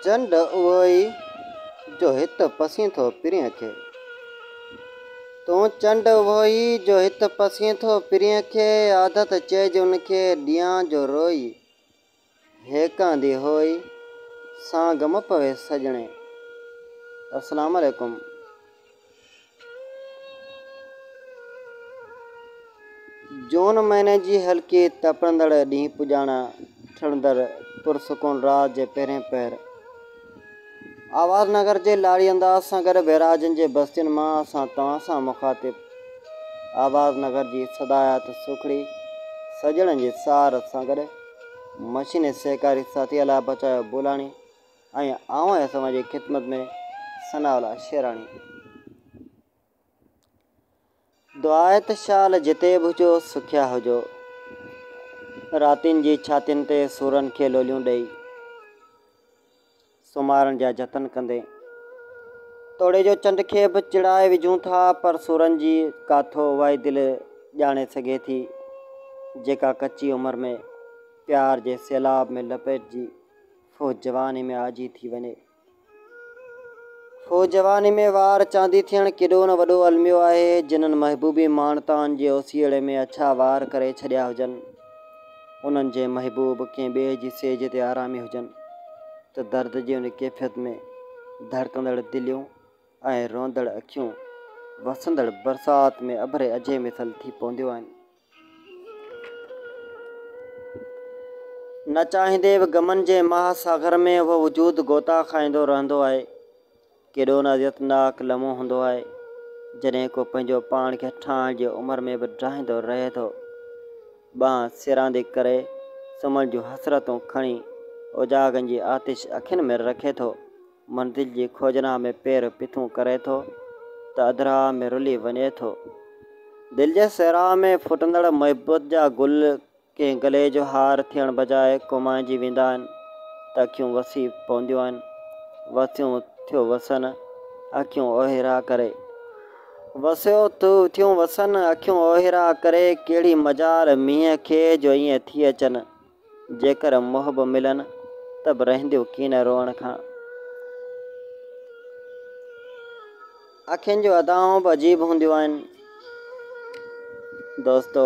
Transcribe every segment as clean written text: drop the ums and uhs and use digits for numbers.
چنڊ اهو ئي جو هت پسين ٿو پرينء کي. تون چنڊ اهو ئي جو هت پسين ٿو پرينء کي عادت چئج ان کي ڏيان جو روئي هيڪاندي هوئي سانگ م پوي سڄڻي. السلام عليڪم. جون مهيني جي هلڪي تپندڙ ڏينهن پڄاڻا ٺرندڙ پرسڪون رات جي پهرين پهر آواز نگر جي لاڙي انداز سان گڏ بئراجن جي بستين مان اسان توهان سان مخاطب آواز نگر جي صدايات سوکڙي سڄڻن جي سار سان گڏ مشيني سهڪاري ساٿي الله بچايو بولاڻي ۽ آئون آهيان اوهان جي خدمت ۾ ثناء الله شيراڻي. دعا آهي ته شال جتي به هجو سکيا هجو. راتين جي ڇاتين تي سورن کي لوليون ڏئي سمهارڻ جا جتن ڪندي توڙي جو چنڊ کي به چڙائي وجهون ٿا پر سورن جي ڪاٿو اهائي دل ڄاڻي سگهي ٿي جيڪا ڪچي عمر ۾ پيار جي سيلاب ۾ لپيٽجي ڦوهه جواني ۾ آجي ٿي وڃي. ڦوهه جواني ۾ وار چاندي ٿيڻ ڪيڏو نه وڏو الميو آهي، جنھن محبوبي ماڻتان جي اوسيئڙي ۾ اڇا وار ڪري ڇڏيا هجن، انھن جي محبوب ڪنھن ٻئي جي سيج تي آرامي هجن ته درد جي ان ڪيفيت ۾ ڌڙڪندڙ دليون ۽ روئندڙ اکيون وسندڙ برسات ۾ اڀري اجهي مثل ٿي پونديون آهن. نه چاهيندي به غمن جي مها ساگر ۾ اهو وجود غوطا کائيندو رهندو آهي. ڪيڏو نه اذيتناڪ لمحو هوندو آهي، جڏهن ڪو پنهنجو پاڻ کي ٺاهڻ جي عمر ۾ به ڊاهيندو رهي ٿو. ٻانهن سيراندي ڪري سمهڻ جون حسرتون کڻي اوجاڳن جي آتش اکين ۾ رکي ٿو. منزل جي کوجنا ۾ پير پٿون ڪري ٿو ته اڌ راهه ۾ رلي وڃي ٿو. دل جي صحرا ۾ ڦٽندڙ محبت جا گل ڪنهن گلي جو هار ٿيڻ بجاء ڪومائجي ويندا آهن ته اکيون وسي پونديون آهن. وسيون ٿيو وسن، اکيون اوهيرا ڪري. وسيو ٿيون وسن، اکيون اوهيرا ڪري. ڪهڙي مجال مينهن کي جو ائين ٿي اچن. جيڪر محب ملن ته به رهنديون ڪين روئڻ کان. اکين جون ادائون به عجيب هونديون آهن دوستو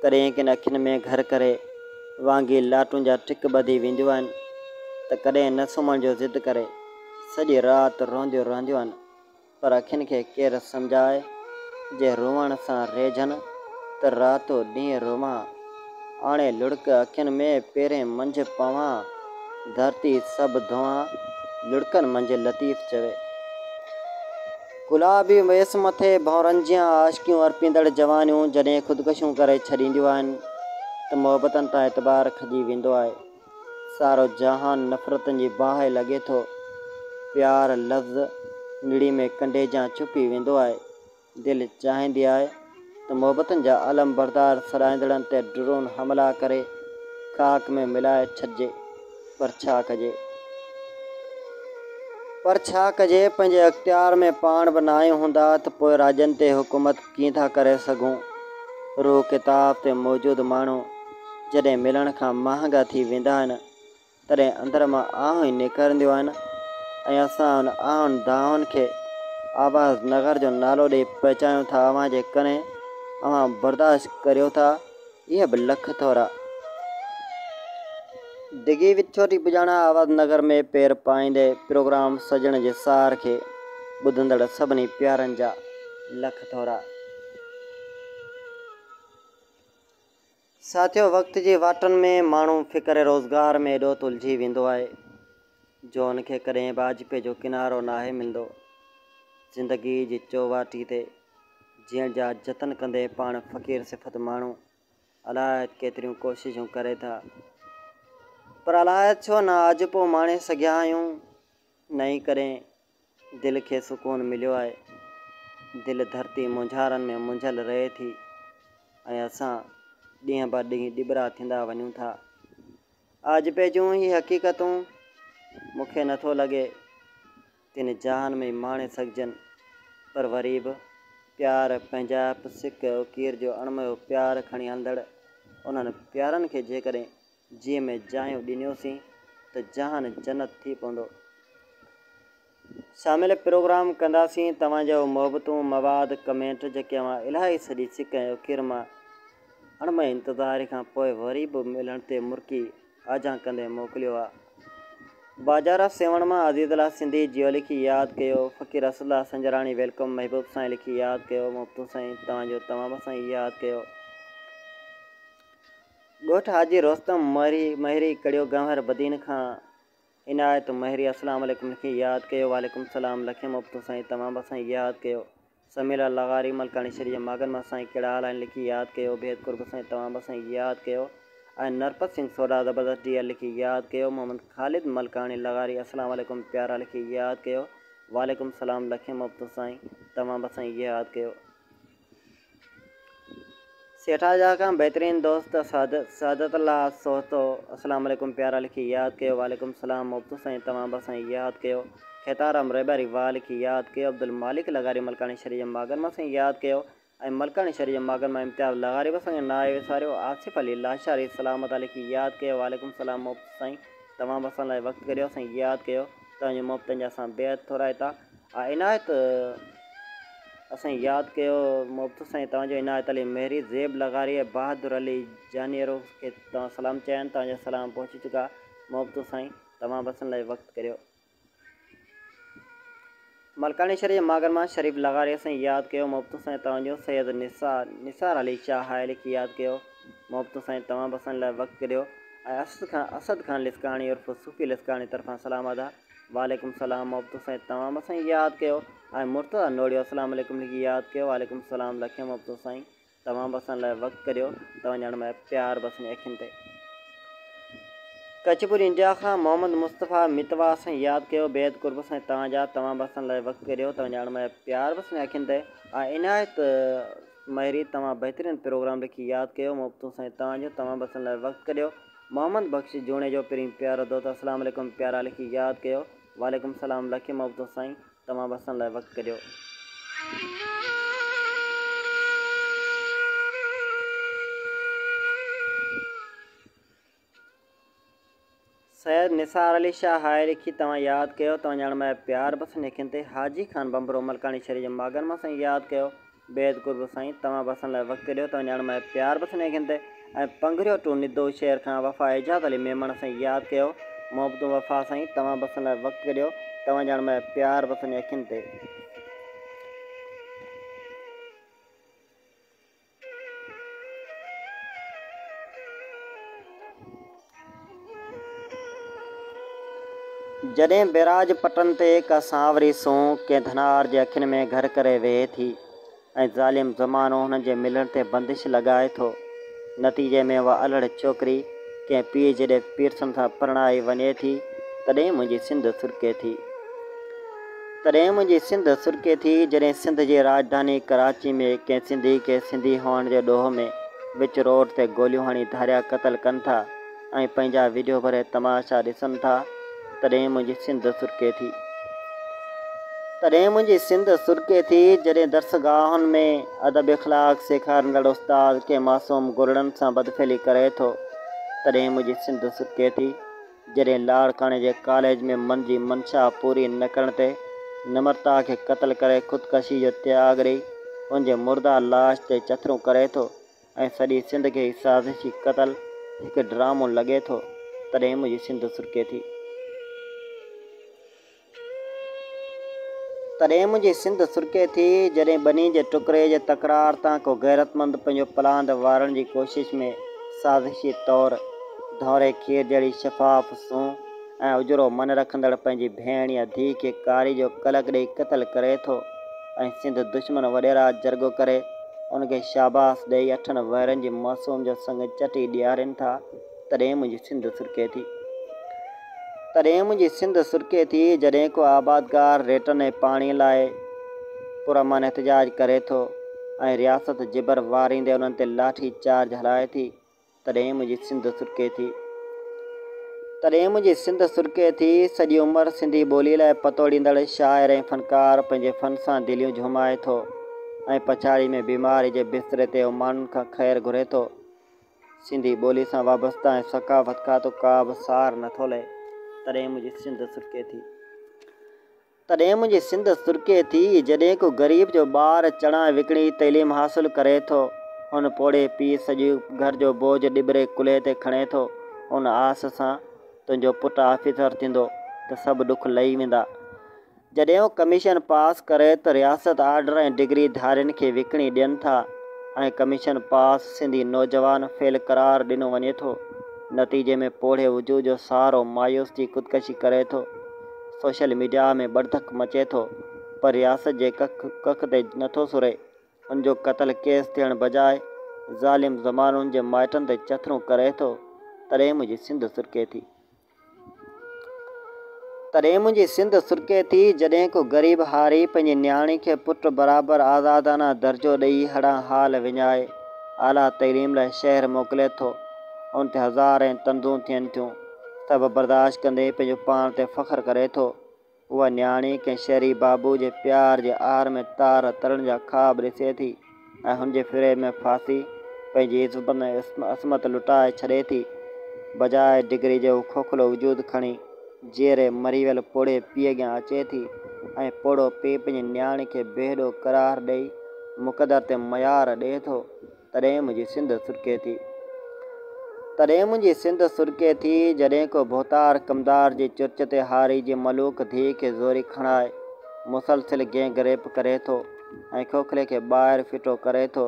ڪڏهن ڪن اکين ۾ گهر ڪري وانگي لاٽون جا ٽڪ ٻڌي وينديون آهن ته ڪڏهن نه سمهڻ جو ضد ڪري سڄي رات روئنديون رهنديون آهن. پر اکين کي ڪير سمجهائي، جي روئڻ سان ريجهن ته راتو ڏينهن روئان. آڻي لڙڪ اکين ۾ پيرين منجهه پوان، ڌرتي سڀ ڌوئان، لڙڪن منجهه لطيف چوي. گلابي ويس مٿي ڀونرن جيان عاشقيون ارپيندڙ جوانيون جڏهن خودڪشيون ڪري ڇڏينديون آهن ته محبتن تان اعتبار کڄي ويندو آهي. سارو جهان نفرتن جي باهه لڳي ٿو. پيار لفظ نڙي ۾ ڪنڊي جيان چڀي ويندو آهي. دل چاهيندي آهي ته محبتن جا علمبردار سڏائيندڙن تي ڊرون حملا ڪري خاڪ ۾ ملائي ڇڏجي. پر ڇا ڪجي. پر ڇا ڪجي پنهنجي اختيار ۾ پاڻ به ناهيون هوندا ته پوء راڄن تي حڪومت ڪيئن ٿا ڪري سگهون. روح ڪتاب تي موجود ماڻهو جڏهن ملڻ کان مهانگا ٿي ويندا آهن، تڏهن اندر مان آهون ئي نڪرنديون آهن ۽ اسان ان آهن دانهن کي آواز نگر جو نالو ڏئي پهچايون ٿا اوهان جي ڪنين، اوهان برداشت ڪريو ٿا، اهي به لک ٿورا. ڊگهي وڇوٽي پڄاڻان آواز نگر ۾ پير پائيندي پروگرام سڄڻ جي سار کي ٻڌندڙ سڀني پيارن جا لک ٿورا. ساٿيو وقت جي واٽن ۾ ماڻهو فڪر روزگار ۾ ايڏو ته الجهي ويندو آهي جو ان کي ڪڏهن به آجپي جو ڪنارو ناهي ملندو. زندگي جي چوواٽي تي جيئڻ جا جتن ڪندي پاڻ فقير صفت ماڻهو الاء ڪيتريون ڪوششون ڪري ٿا پر الاء ڇو نه آجپو ماڻي سگهيا آهيون نه ئي ڪڏهن دل کي سڪون مليو آهي. دل ڌرتي مونجهارن ۾ منجهيل رهي ٿي. ۽ اسان ڏينهن به ڏينهن ڏٻرا ٿيندا وڃون ٿا. آجپي جون هي حقيقتون مون کي نه ٿو لڳي تن جهان ۾ ماڻي سگهجن، پر وري به پيار، پنهنجائپ، سڪ، اڪير جو اڻميو پيار کڻي هلندڙ انهن پيارن کي جيڪڏهن جيء ۾ جايون ڏنيوسين ته جهان جنت ٿي پوندو. شامل پروگرام ڪنداسين توهان جو محبتون مواد ڪمينٽ جيڪي اوهان الاهي سڄي سڪ ۽ اڪير مان اڻمئي انتظاري کان پوء وري به ملڻ تي مرڪي آجيان ڪندي موڪليو آ. باجارا سيوهڻ مان عزيز الله سنڌي جيو لکي ياد ڪيو فقير اسد الله سنجراڻي welcome محبوب سائين لکي ياد ڪيو محبتون سائين توهان جو توهان به سائين ياد ڪيو. ڳوٺ حاجي رستم مهري مهري ڪڙيو گنهور بدين کان عنايت مهري السلام عليڪم لکي ياد ڪيو وعليڪم السلام لکين محبتون سائين توهان به سائين ياد ڪيو سميلا لغاري ملڪاڻي شھر جي ماڳن مان سائين ڪهڙا حال آهن لکي ياد ڪيو بيحد قرب سائين توهان به سائين ياد ڪيو ۽ نرپت سنگھ سوڍا زبردست ڊيئر لکي ياد ڪيو محمد خالد ملڪاڻي لغاري السلام عليڪم پيارا لکي ياد ڪيو وعليڪم السلام لکين محبتون سائين توهان به سائين ياد ڪيو. سيٺارجا کان بهترين دوست سعادت الله سهتو السلام عليڪم پيارا لکي ياد ڪيو وعليڪم السلام محبتون سائين توهان به سائين ياد ڪيو کيتارام ريٻاري واھ لکي ياد ڪيو عبدالمالڪ لغاري ملڪاڻي شھر جي ماڳن مان سائين ياد ڪيو ۽ ملڪاڻي شھر جي ماڳن مان امتياز لغاري به اسان کي ناهي وساريو آصف علي لاشاري سلام ادا لکي ياد ڪيو وعليڪم السلام محبتون سائين توهان به اسان لاء وقت ڪڍيو سائين ياد ڪيو توهان جي محبتن جا اسان بيحد ٿورائتا عنايت اسان ياد ڪيو محبت سائين توهان جو عنايت علي مهري زيب لغاري ۽ بهادر علي جانيئرو کي توهان سلام چيا آهن توهان جا سلام پهچي چڪا محبت سائين توهان به اسان لاء وقت ڪريو. ملڪاڻي شھر جي ماڳن مان شريف لغاري سائين ياد ڪيو محبت سائين توهان جو سيد نثار علي شاهه هاء لکي ياد ڪيو محبت سائين توهان به اسان لاء وقت ڪريو ۽ اسد خان اسد خان لسڪاڻي عرف صوفي لسڪاڻي طرفان سلام ادا. وعليڪم السلام محبتون سائين توهان به سائين ياد ڪيو ۽ مرتضيٰ نوڙيو السلام عليڪم لکي ياد ڪيو وعليڪم السلام لکين محبتون سائين توهان به اسان لاء وقت ڪريو توهان ڄڻ مئي پيار به اسان جي اکين تي. ڪچپور انڊيا کان محمد مصطفيٰ متوا سائين ياد ڪيو بيحد قرب سائين توهان جا توهان به اسان لاء وقت ڪريو توهان ڄڻ مئي پيار به اسان جي اکين تي ۽ عنايت مهري توهان بهترين پروگرام لکي ياد ڪيو محبتون سائين توهان جو توهان به اسان لاء وقت ڪريو محمد بخش جوڻيجو پرين پيارو دوست السلام عليڪم پيارا لکي ياد ڪيو وعليڪم السلام لکين محبتون سائين توهان به اسان لاء وقت ڪڍيو. سيد نثار علي شاهه هاء لکي توهان ياد ڪيو توهان ڄاڻ مايا پيار بس نيکين تي حاجي خان ڀنڀرو ملڪاڻي شھر جي ماڳن مان سائين ياد ڪيو بيحد قرب سائين توهان به اسان لاء وقت ڏيو توهان ڄاڻ مايا پيار به سنيکين تي ۽ پنگريو ٽو ندو شهر کان وفا اعجاز علي ميمڻ سائين ياد ڪيو محبتون وفا سائين توهان به اسان لاء وقت ڏيو توهان ڄاڻ مايا پيار به سنيکين تي. جڏهن بئراج پٽن تي ڪا سانوري سونهن ڪنهن ڌنار جي اکين ۾ گهر ڪري ويهي ٿي ۽ ظالم زمانو هنن جي ملڻ تي بندش لڳائي ٿو. نتيجي ۾ اها الهڙ ڇوڪري ڪنهن پيء جيڏي پيرسن سان پرڻائي وڃي ٿي، تڏهن منهنجي سنڌ سرڪي ٿي. تڏهن منهنجي سنڌ سرڪي ٿي، جڏهن سنڌ جي راڄڌاني ڪراچي ۾ ڪنهن سنڌي کي سنڌي هئڻ جي ڏوهه ۾ وچ روڊ تي گوليون هڻي ڌاريا قتل ڪن ٿا. ۽ پنهنجا ويڊيو ڀري تماشا ڏسن ٿا تڏهن منهنجي سنڌ سرڪي ٿي. تڏهن منهنجي سنڌ سرڪي ٿي جڏهن درسگاهن ۾ ادب اخلاق سيکاريندڙ استاد ڪنهن معصوم گلڙن سان بدفعلي ڪري ٿو تڏهن منهنجي سنڌ سرڪي ٿي جڏهن لاڙڪاڻي جي ڪاليج ۾ من جي منشا پوري نه ڪرڻ تي نمرتا کي قتل ڪري خودڪشي جو تياڳ ڏئي ان جي مرده لاش تي چٿرون ڪري ٿو ۽ سڄي سنڌ کي هي سازشي قتل هڪ ڊرامو لڳي ٿو تڏهن منهنجي سنڌ سرڪي ٿي. تڏهن منهنجي سنڌ سرڪي ٿي جڏهن ٻني جي ٽڪري جي تڪرار تان ڪو غيرتمند پنهنجو پلاند وارڻ جي ڪوشش ۾ سازشي طور ڌونري کير جهڙي شفاف سونهن ۽ اجرو من رکندڙ پنهنجي ڀيڻ يا ڌيء کي ڪاري جو ڪلڪ ڏئي قتل ڪري ٿو ۽ سنڌ دشمن وڏيرا جرڳو ڪري ان کي شاباس ڏئي اٺن ورهين جي معصوم جو سڱ چٽي ڏيارين ٿا تڏهن منهنجي سنڌ سرڪي ٿي. تڏهن منهنجي سنڌ سرڪي ٿي جڏهن ڪو آبادگار ريٽن ۽ پاڻي لاء پرامن احتجاج ڪري ٿو ۽ رياست جبر واريندي انهن تي لاٺي چارج هلائي ٿي تڏهن منهنجي سنڌ سرڪي ٿي. تڏهن منهنجي سنڌ سرڪي ٿي. سڄي عمر سنڌي ٻوليء لاء پتوڙيندڙ شاعر ۽ فنڪار پنهنجي فن سان دليون جهومائي ٿو ۽ پڇاڙي ۾ بيماري جي بستري تي هو ماڻهن کان خير گهري ٿو. سنڌي ٻوليء سان وابسته ۽ ثقافت کاتو ڪا به سار نٿو لهي. تڏهن منهنجي سنڌ سرڪي ٿي. تڏهن منهنجي سنڌ سرڪي ٿي، جڏهن ڪو غريب جو ٻار چڻا وڪڻي تعليم حاصل ڪري ٿو. هن پوڙهي پيء سڄي گهر جو بوجهه ڏٻري ڪلهي تي کڻي ٿو. ان آس سان تنهنجو پٽ آفيسر ٿيندو ته سڀ ڏک لهي ويندا. جڏهن هو ڪميشن پاس ڪري ته رياست آرڊر ۽ ڊگري ڌارين کي وڪڻي ڏين ٿا ۽ ڪميشن پاس سنڌي نوجوان فيل قرار ڏنو وڃي ٿو. نتيجي ۾ پوڙهي وجود جو سهارو مايوس ٿي خودڪشي ڪري ٿو. سوشل ميڊيا ۾ ٻڙڌڪ مچي ٿو پر رياست جي ڪک ڪک تي نٿو سري، ان جو قتل ڪيس ٿيڻ بجاء ظالم زمانو ان جي مائٽن تي چٿرون ڪري ٿو، تڏهن منهنجي سنڌ سرڪي ٿي. تڏهن منهنجي سنڌ سرڪي ٿي، جڏهن ڪو غريب هاري پنهنجي نياڻي کي پٽ برابر آزادانه درجو ڏئي هڙان حال وڃائي اعليٰ تعليم لاء شهر موڪلي ٿو، ان تي هزارين طنزون ٿين ٿيون. سڀ برداشت ڪندي پنهنجو پاڻ تي فخر ڪري ٿو. اها نياڻي ڪنهن شهري بابو جي پيار جي آر ۾ تار ترڻ جا خواب ڏسي ٿي ۽ هن جي فريب ۾ ڦاسي پنهنجي عزت ۽ عصمت لٽائي ڇڏي ٿي. بجاء ڊگري جي هو کوکلو وجود کڻي جيئري مري ويل پوڙهي پيء اڳيان اچي ٿي ۽ پوڙهو پيء پنهنجي نياڻي کي بي هڏو قرار ڏئي مقدر تي ميار ڏئي ٿو. تڏهن منهنجي سنڌ سرڪي ٿي. تڏهن منهنجي سنڌ سرڪي ٿي، جڏهن ڪو ڀوتار ڪمدار جي چرچ تي هاري جي ملوڪ ڌيء کي زوري کڻائي مسلسل گينگ ريپ ڪري ٿو ۽ کوکلي کي ٻاهر ڦٽو ڪري ٿو.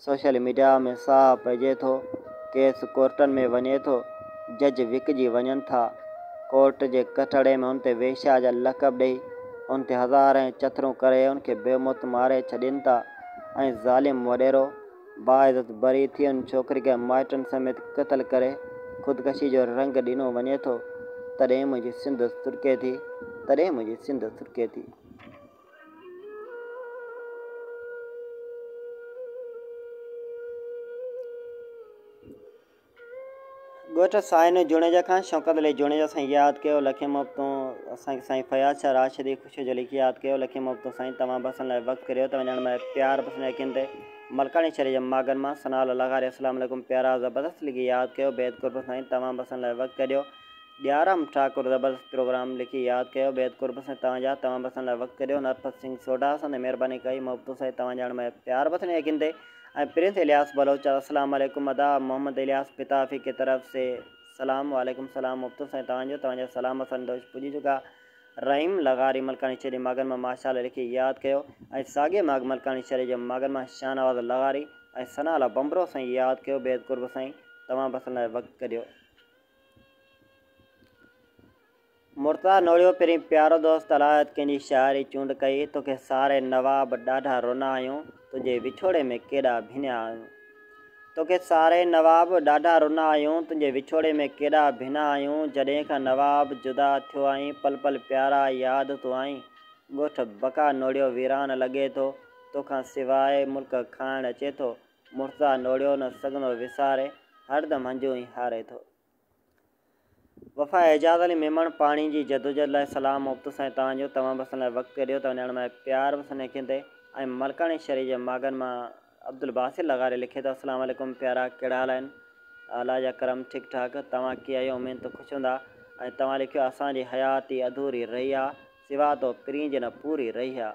سوشل ميڊيا ۾ ساهه پئجي ٿو، ڪيس ڪورٽن ۾ وڃي ٿو، جج وڪجي وڃن ٿا. ڪورٽ جي ڪٽهڙي ۾ هن تي ويشيا جا لقب ڏئي هن تي هزارين چٿرون ڪري هن کي بي موت ماري ڇڏين ٿا. ۽ ظالم وڏيرو باعزت بري ٿي ان ڇوڪري کي مائٽن سميت قتل ڪري خودڪشي جو رنگ ڏنو وڃي ٿو تڏهن منهنجي سنڌ سرڪي ٿي تڏهن منهنجي سنڌ سرڪي ٿي. ڳوٺ سائين جوڻيجا کان شوڪت علي جوڻيجا سائين ياد ڪيو لکين محبتون اسان کي سائين فياض شاھ راشدي خوشي جو لکي ياد ڪيو لکين محبتون سائين توهان به اسان لاء وقت ڪريو ته وڃڻ مهل پيار پسند يقين تي ملڪاڻي شھر جي ماڳن مان ثناء الله لغاري اسلام عليڪم پيارا زبردست لکي ياد ڪيو بيحد قرب سائين توهان به اسان لاء وقت ڪڍيو ڏيارام ٺاڪر زبردست پروگرام لکي ياد ڪيو بيحد قرب سائين توهان جا توهان به اسان لاء وقت ڪڍيو نرپت سنگھ سوڍا اسان تي مهرباني ڪئي محبتون سائين توهان جا اڻ مهل پيار پسند يقين تي ۽ پرنس الياس بلوچ السلام عليڪم ادا محمد الياس پتافي ڪي طرف سي سلام وعليڪم سلام مبتو سائين توهان جو توهان جا سلام اسان دوش پڄي چڪا رحيم لغاري ملڪاڻي شھر جي ماڳن مان ماشاءالله لکي ياد ڪيو ۽ ساڳي ماڳ ملڪاڻي شھر جي ماڳن مان شاهنواز لغاري ۽ ثناء الله بمبرو سائين ياد ڪيو بيحد قرب سائين توهان به اسان لاء وقت ڪڍيو. مرتضيٰ نوڙيو پرين پيارو دوست الاء ڪنهن جي شاعري چونڊ ڪئي توکي ساري نواب ڏاڍا رنا آهيون تنهنجي وڇوڙي ۾ ڪيڏا ڀنيا آهيون توکي ساري نواب ڏاڍا رنا آهيون تنهنجي وڇوڙي ۾ ڪيڏا ڀنا آهيون جڏهن کان نواب جدا ٿيو آهين پل پل پيارا ياد تون آهين ڳوٺ بقا نوڙيو ويران لڳي ٿو توکان سواء ملڪ کائڻ اچي ٿو مرتضيٰ نوڙيو نه سگهندو وساري هردم هنجون ئي هاري ٿو. وفا اعجاز علي ميمڻ پاڻي جي جدوجھد لاء سلام محبتون سائين توهان جو توهان به اسان لاء وقت ڪڍيو توهان ڄاڻ ۾ پيار به سنيهه کيندي ۽ ملڪاڻي شھري جي ماڳن مان عبدالباسط لغاري لکي ٿو اسلام عليڪم پيارا ڪهڙا حال آهن الله جا ڪرم ٺيڪ ٺاڪ توهان ڪيئن آهيو اميد ته خوش هوندا ۽ توهان لکيو اسان جي حياتي اڌوري رهي آ سوا تو پرين جي نه پوري رهي آ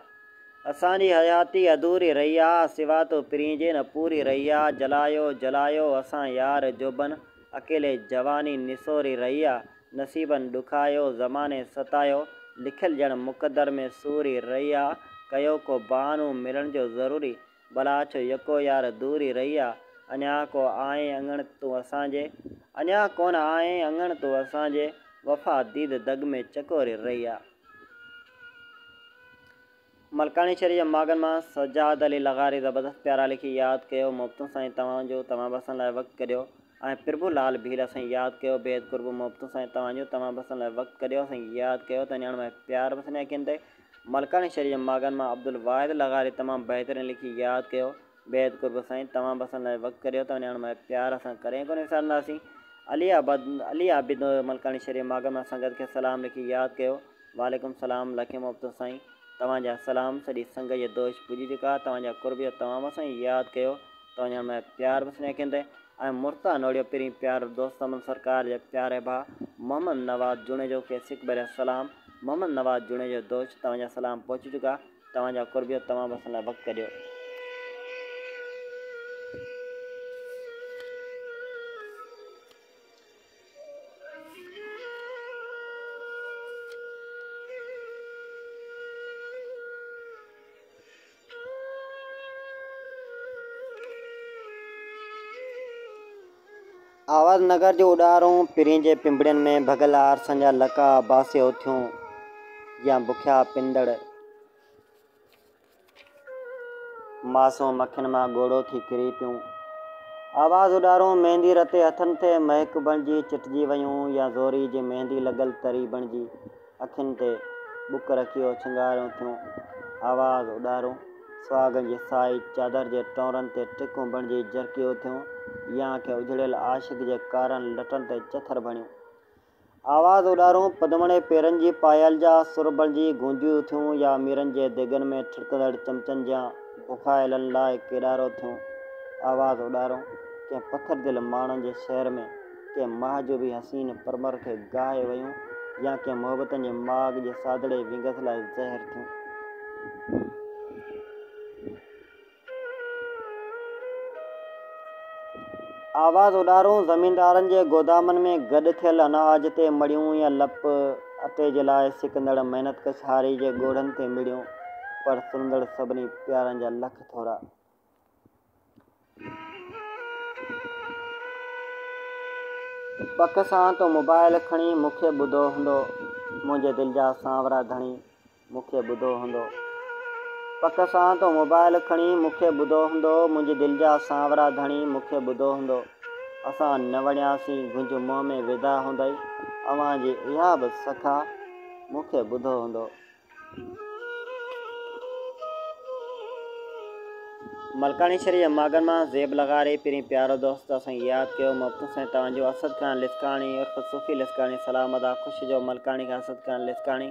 اسان جي حياتي اڌوري رهي آ سوا تو پرين جي نه پوري رهي آ جلايو جلايو اسان يار جوڀن اڪيلي جواني نسوري رهي آ، نصيبن ڏکايو، زماني ستايو، لکيل ڄڻ مقدر ۾ سوري رهي آ، ڪيو ڪو بهانو ملڻ جو ضروري، ڀلا ڇو يڪو يار دوري رهي آ، اڃا ڪو آئين اڱڻ تون اسان جي، اڃا ڪونه آئين اڱڻ تون اسان جي، وفا ديد دڳ ۾ چڪوري رهي آ. ملڪاڻي شھر جي ماڳن مان سجاد علي لغاري زبردست پيارا لکي ياد ڪيو محبتون سائين توهان جو توهان به اسان لاء وقت ڪڍيو ۽ پرڀو لال ڀيل اسان ياد ڪيو بيحد قرب محبتون سائين توهان جو توهان به اسان لاء وقت ڪڍيو اسان ياد ڪيو ته نياڻ ۾ پيار به سنيا ڪين تي ملڪاڻي شھر جي ماڳن مان عبدالواحد لغاري تمام بهترين لکي ياد ڪيو بيحد قرب سائين توهان به اسان لاء وقت ڪڍيو ته نياڻ ۾ پيار اسان ڪڏهن ڪونه وسارنداسين علي عابد علي عابد ملڪاڻي شھر جي ماڳن مان سنگت کي سلام لکي ياد ڪيو وعليڪم سلام لکين محبتون سائين توهان جا سلام سڄي سنگ جي دوش پڄي چڪا توهان جا قرب جو توهان به سائين ياد ڪيو توهان جا ۾ پيار به سنيهه ڪندي ۽ مرتضيٰ نوڙيو پرين پيارو دوست امن سرڪار جي پياري ڀاء محمد نواز جوڻيجو کي سڪ ڀريا سلام محمد نواز جوڻيجو دوش توهان جا سلام پهچي چڪا توهان جا قرب توهان به اسان لاء وقت ڪڍيو. آواز نگر جون اڏارون پرين جي پنبڻين ۾ ڀڳل آرسن جا لڪا باسي اٿيون يا بکيا پنندڙ معصوم اکين مان ڳوڙهو ٿي ڪري پيون. آواز اڏارون ميندي رتي هٿن تي مهڪ بڻجي چٽجي ويون يا زوري جي ميندي لڳل تري بڻجي اکين تي ٻڪ رکي اوڇنگاريون ٿيون. آواز اڏارون سهاڳن جي سائي چادر جي ٽئونرن تي ٽڪون بڻجي جرڪي اٿيون يا ڪنهن اجڙيل عاشق جي ڪارن لٽن تي چٿر بڻيون. آواز اڏارون پدمڻي پيرن جي پايل جا سر بڻجي گونجي اٿيون يا ميرن جي ديڳن ۾ ٺڙڪندڙ چمچن جيان بکايلن لاء ڪيڏارو ٿيون. آواز اڏارون ڪنهن پٿر دل ماڻهن جي شهر ۾ ڪنهن مهجوبي حسين پرمر کي گاهي ويون يا ڪنهن محبتن جي ماڳ جي سادڙي وينگس لاء زهر ٿيون. آواز اڏارون زميندارن جي گودامن ۾ گڏ ٿيل اناج تي مڙيون يا لپ اٽي جي لاء سڪندڙ محنت ڪش هاري جي ڳوڙهن تي مڙيون پر سڻندڙ سڀني پيارن جا لک ٿورا. پڪ سان تو موبائل کڻي مون کي ٻڌو هوندو منهنجي دل جا سانورا ڌڻي. مون کي ٻڌو هوندو. پڪ سان تو موبائل کڻي مون کي ٻڌو هوندو منهنجي دل جا سانورا ڌڻي مون کي ٻڌو هوندو اسان نه وڻياسين گهنج منهن ۾ وڌا هوندئي اوهان جي اها به سکا مون کي ٻڌو هوندو. ملڪاڻي شھر جي ماڳن مان زيب لغاري پرين پيارو دوست اسان کي ياد ڪيو محبتون سائين توهان جو اسد خان لسڪاڻي عرف صوفي لسڪاڻي سلام ادا خوش هجو ملڪاڻي کان اسد خان لسڪاڻي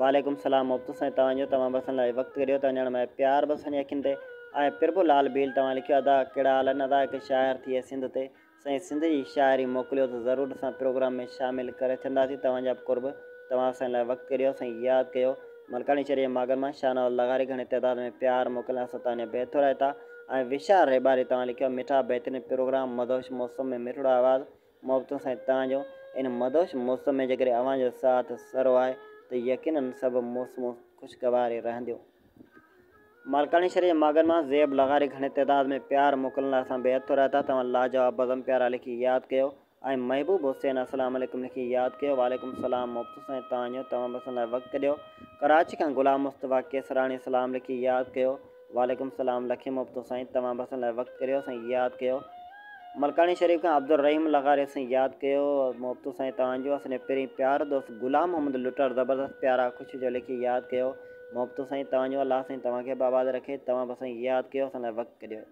وعليڪم سلام محبتون سائين توهان جو توهان به اسان لاء وقت ڪڍيو ته اڃاڻ ماء پيار به اسان جي اکين تي آهي پرڀو لال ڀيل توهان لکيو ادا ڪهڙا حال آهن ادا هڪ شاعر ٿئي سنڌ تي سائين سنڌ جي شاعري موڪليو ته ضرور اسان پروگرام ۾ شامل ڪري ڇڏنداسين توهان جا به قرب توهان اسان لاء وقت ڪڍيو سائين ياد ڪيو ملڪاڻي شھر جي ماڳن مان شاهنواز لغاري گهڻي تعداد ۾ پيار موڪلڻ اسان توهان جا بيحد ٿورائتا ۽ وشال ريٻاري توهان لکيو مٺا بهترين پروگرام مدهوش موسم ۾ مٺڙو آواز محبتون سائين توهان جو ان مدهوش موسم ۾ جيڪڏهن اوهان جو ساٿ سرو آهي ته يقينن سڀ موسمون خوشگوار ئي رهنديون. مالڪاڻي شھر جي ماڳن مان زيب لغاري گهڻي تعداد ۾ پيار موڪلڻ لاء اسان بيحد ٿورائتا توهان لاجواب بزم پيارا لکي ياد ڪيو ۽ محبوب حسين السلام عليڪم لکي ياد ڪيو وعليڪم السلام محبتون سائين توهان جو توهان به اسان لاء وقت ڪڍيو ڪراچي کان غلام مصطفيٰ ڪيسراڻي سلام لکي ياد ڪيو وعليڪم السلام لکين محبتون سائين توهان به اسان لاء وقت ڪڍيو سائين ياد ڪيو ملڪاڻي شريف کان عبدالرحيم لغاري سائين ياد ڪيو محبتون سائين توهان جو اسان جو پرين پيارو دوست غلام محمد لٽر زبردست پيارا خوش هجو لکي ياد ڪيو محبتون سائين توهان جو الله سائين توهان کي به آباد رکي توهان به سائين ياد ڪيو اسان لاء وقت ڪڍيو.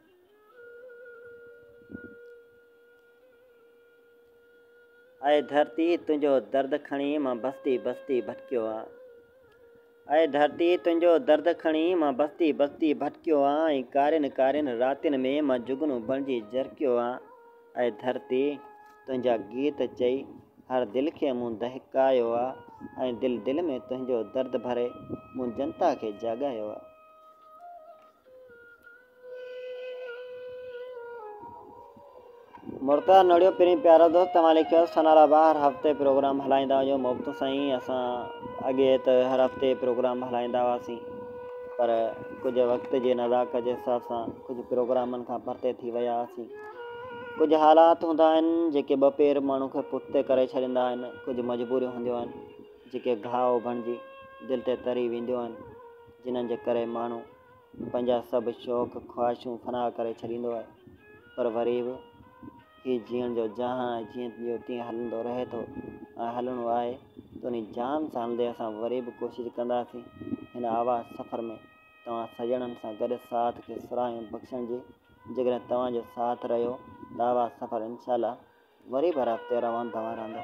اي ڌرتي تنهنجو درد کڻي مان بستي بستي ڀٽڪيو آن اي ڌرتي تنهنجو درد کڻي مان بستي بستي ڀٽڪيو آن ۽ ڪارين ڪارين راتين ۾ مان جگنو بڻجي جرڪيو آن اي ڌرتي! تنهنجا گيت چئي هر دل کي مون دهڪايو آ ۽ دل دل ۾ تنهنجو درد ڀري مون جنتا کي جاڳايو آ. مرتضيٰ نوڙيو پرين پيارو دوست توهان لکيو ثناء الله هر هفتي پروگرام هلائيندا هجو محبتون سائين اسان اڳي ته هر هفتي پروگرام هلائيندا هئاسين پر ڪجهه وقت جي نزاڪت جي حساب سان ڪجهه پروگرامن کان پرتي ٿي ويا هئاسين ڪجهه حالات هوندا آهن جيڪي ٻه پير ماڻهو کي پٺتي ڪري ڇڏيندا آهن، ڪجهه مجبوريون هونديون آهن جيڪي گهاء بڻجي دل تي تري وينديون آهن، جنھن جي ڪري ماڻهو پنهنجا سڀ شوق خواهشون فنا ڪري ڇڏيندو آهي پر وري به هي جيئڻ جو جهان آهي جيئن جو تيئن هلندو رهي ٿو ۽ هلڻو آهي ته انهي جهان سان هلندي اسان وري به ڪوشش ڪنداسين هن آواز سفر ۾ توهان سڄڻن سان گڏ ساٿ کي سراهيون بخشڻ جي جيڪڏهن توهان جو ساٿ رهيو ته آواز سفر انشاء الله وري به هر هفتي روان دوان رهندو.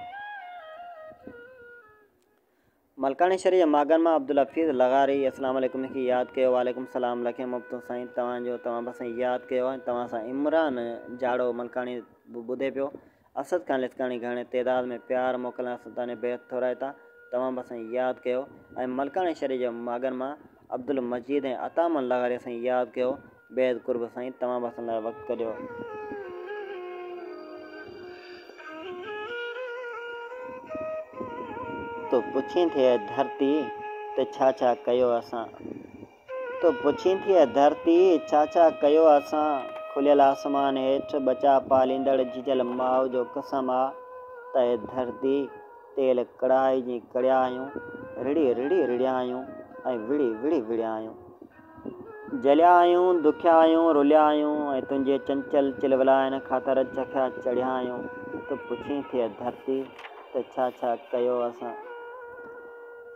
ملڪاڻي شھر جي ماڳن مان عبدالحفيظ لغاري اسلام عليڪم لکي ياد ڪيو وعليڪم سلام لکين محبتون سائين توهان جو توهان به اسان کي ياد ڪيو ۽ توهان سان عمران جاڙو ملڪاڻي به ٻڌي پيو اسد خان لسڪاڻي گهڻي تعداد ۾ پيار موڪلڻ اسان توهان جا بيحد ٿورائتا توهان به اسان کي ياد ڪيو ۽ ملڪاڻي شھر جي ماڳن مان عبدالمجيد ۽ عطامن لغاري اسان کي ياد ڪيو بيحد قرب سائين توهان به اسان لاء وقت ڪڍيو. تو پڇين ٿي اي ڌرتي ته ڇا ڇا ڪيو اسان تو پڇين ٿي اي ڌرتي ڇا ڇا ڪيو اسان کليل آسمان هيٺ ٻچا پاليندڙ جيجل ماء جو قسم آ ته اي ڌرتي تيل ڪڙهائي جي ڪڙهيا آهيون رڙهي رڙهي رڙهيا آهيون ۽ وڙهي وڙهي وڙهيا آهيون. جليا آهيون، دکيا آهيون، رليا آهيون ۽ تنهنجي چنچل چلولاين خاطر چکيا چڙهيا آهيون. تون پڇين ٿي اي ڌرتي ته ڇا ڇا ڪيو اسان.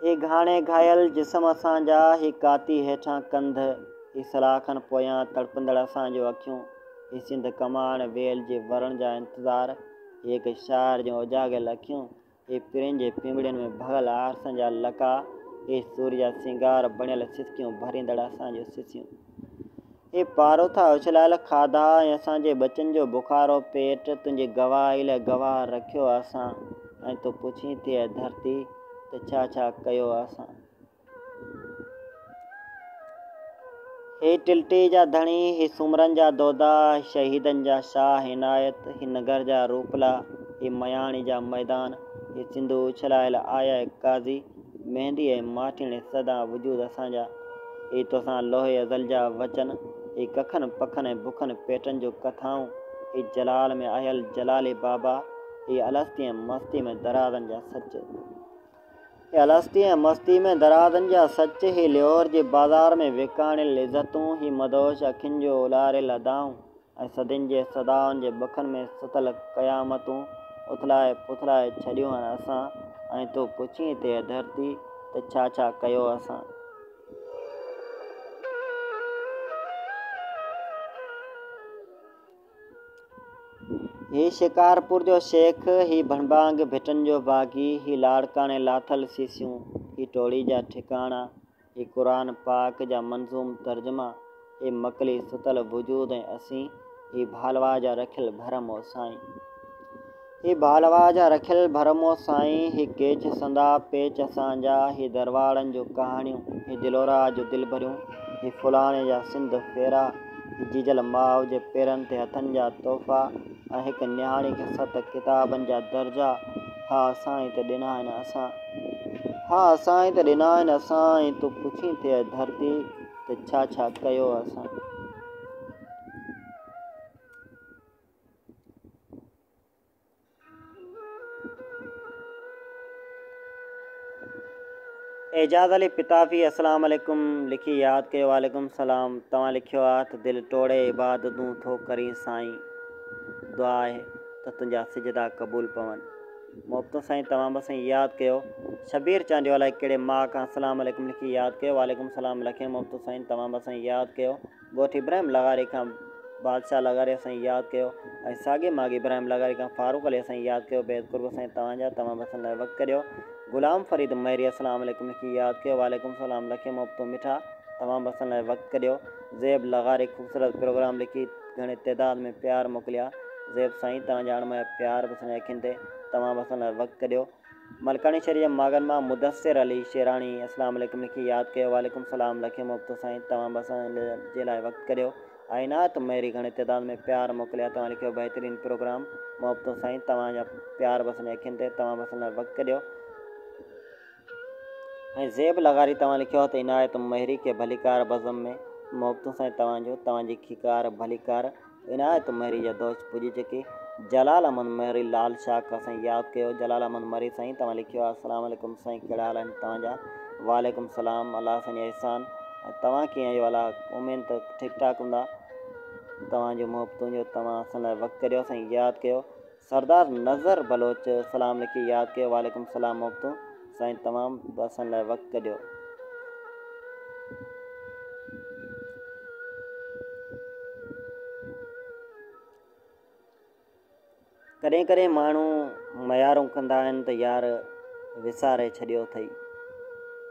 هي گهاڻي گهايل جسم اسان جا، هي ڪاتي هيٺان ڪنڌ، هي سلاخن پويان تڙپندڙ اسان جون اکيون، هي سنڌ ڪماڻ ويل جي ورڻ جا انتظار، هي هڪ شاعر جون اوجاڳيل اکيون، هي پرين جي پينگڙين ۾ ڀڳل آرسن جا لقا، هي سور جا سينگار بڻيل سسڪيون ڀريندڙ اسان جون سسيون. هي پاروٿا اڇلايل کاڌا ۽ اسان جي ٻچن جو بخارو پيٽ تنهنجي گواهي لاء گواهه رکيو اسان ۽ تون پڇين ٿي اي ڌرتي ته ڇا ڇا ڪيو اسان. هي ٽلٽي جا ڌڻي، هي سومرن جا دودا، هي شهيدن جا شاهه عنايت، هي ننگر جا روپلا، هي مياڻي جا ميدان، هي سنڌو اڇلايل آيا قاضي، مهندي ۽ ماٺيڻي سدا وجود اسان جا، هي توسان لوح ازل جا وچن، هي ڪکن پکن ۽ بکن پيٽن جون ڪٿائون، هي جلال ۾ آيل جلالي بابا، هي الستي ۽ مستي ۾ درازن جا سچ. هي الستي ۽ مستي ۾ درازن جا سچ، هي ليور جي بازار ۾ وڪاڻيل عزتون، هي مدهوش اکين جون الاريل ادائون ۽ صدين جي صدائن جي ٻکن ۾ ستل قيامتون اٿلائي پٿلائي ڇڏيون آهن اسان ۽ تون پڇين ٿي اي ڌرتي ته ڇا ڇا ڪيو اسان. هي شڪارپور جو شيخ، هي ڀنڀانگ ڀٽن جو باغي، هي لاڙڪاڻي لاٿل سيسيون، هي ٽوڙي جا ٺڪاڻا، هي قرآن پاڪ جا منظوم ترجما، هي مڪلي ستل وجود ۽ اسين، هي ڀالوا جا رکيل ڀرم او سائين. هي ڀالوا جا رکيل ڀرم او سائين، هي ڪيچ سندا پيچ اسان جا، هي درواڙن جون ڪهاڻيون، هي دلوراء جون دلبريون، هي فلاڻي جا سنڌ ڦيرا، هي جيجل ماء جي پيرن تي هٿن جا تحفا ۽ هڪ نياڻي کي ست ڪتابن جا درجا، ها اسان ئي ته ڏنا آهن اسان، ها اسان ئي ته ڏنا آهن اسان ۽ تون پڇين ٿي اي ڌرتي ته ڇا ڇا ڪيو اسان. اعجاز علي پتافي السلام عليڪم لکي ياد ڪيو وعليڪم السلام توهان لکيو آ ته دل ٽوڙي عبادتون ٿو ڪرين سائين دعا آهي ته تنهنجا سجدا قبول پون محبتون سائين توهان به سائين ياد ڪيو شبير چانڊيو الائي ڪهڙي ماء کان السلام عليڪم لکي ياد ڪيو وعليڪم السلام لکين محبتون سائين توهان به سائين ياد ڪيو ڳوٺ ابراهيم لغاري کان بادشاهه لغاري سائين ياد ڪيو ۽ ساڳي ماڳ ابراهيم لغاري کان فاروق علي سائين ياد ڪيو بيحد قرب سائين توهان جا توهان به اسان لاء وقت ڪڍيو غلام فريد مهري السلام عليڪم لکي ياد ڪيو وعليڪم السلام لکين محبتون مٺا توهان به اسان لاء وقت ڪڍيو زيب لغاري خوبصورت پروگرام لکي گهڻي تعداد ۾ پيار موڪليا زيب سائين توهان جا اڻميا پيار به اسان جي اکين تي توهان به اسان لاء وقت ڪڍيو ملڪاڻي شھر جي ماڳن مان مدثر علي شيراڻي اسلام عليڪم لکي ياد ڪيو وعليڪم سلام لکين محبتون سائين توهان به اسان جي لاء وقت ڪڍيو عنايت مهري گهڻي تعداد ۾ پيار موڪليا توهان لکيو بهترين پروگرام محبتون سائين توهان جا پيار به اسان جي اکين تي توهان به اسان لاء وقت ڪڍيو ۽ زيب لغاري توهان لکيو ته عنايت مهري کي ڀليڪار بزم ۾ محبتون سائين توهان جو توهان جي کيڪار ڀليڪار عنايت مهري جا دوست پڄي چڪي. جلال احمد مهري لال شاهه کان سائين ياد ڪيو. جلال احمد مري سائين توهان لکيو آهي السلام عليڪم سائين ڪهڙا حال آهن توهان جا. وعليڪم السلام الله سائين جا احسان ۽ توهان ڪيئن آهيو الله اميد ته ٺيڪ ٺاڪ هوندا. توهان جون محبتون جو توهان اسان لاء وقت ڪڍيو سائين ياد ڪيو. سردار نظر بلوچ سلام لکي ياد ڪيو وعليڪم السلام محبتون سائين توهان به اسان لاء وقت ڪڍيو. ڪڏهن ڪڏهن ماڻهو ميارون ڪندا آهن ته يار وساري ڇڏيو اٿئي.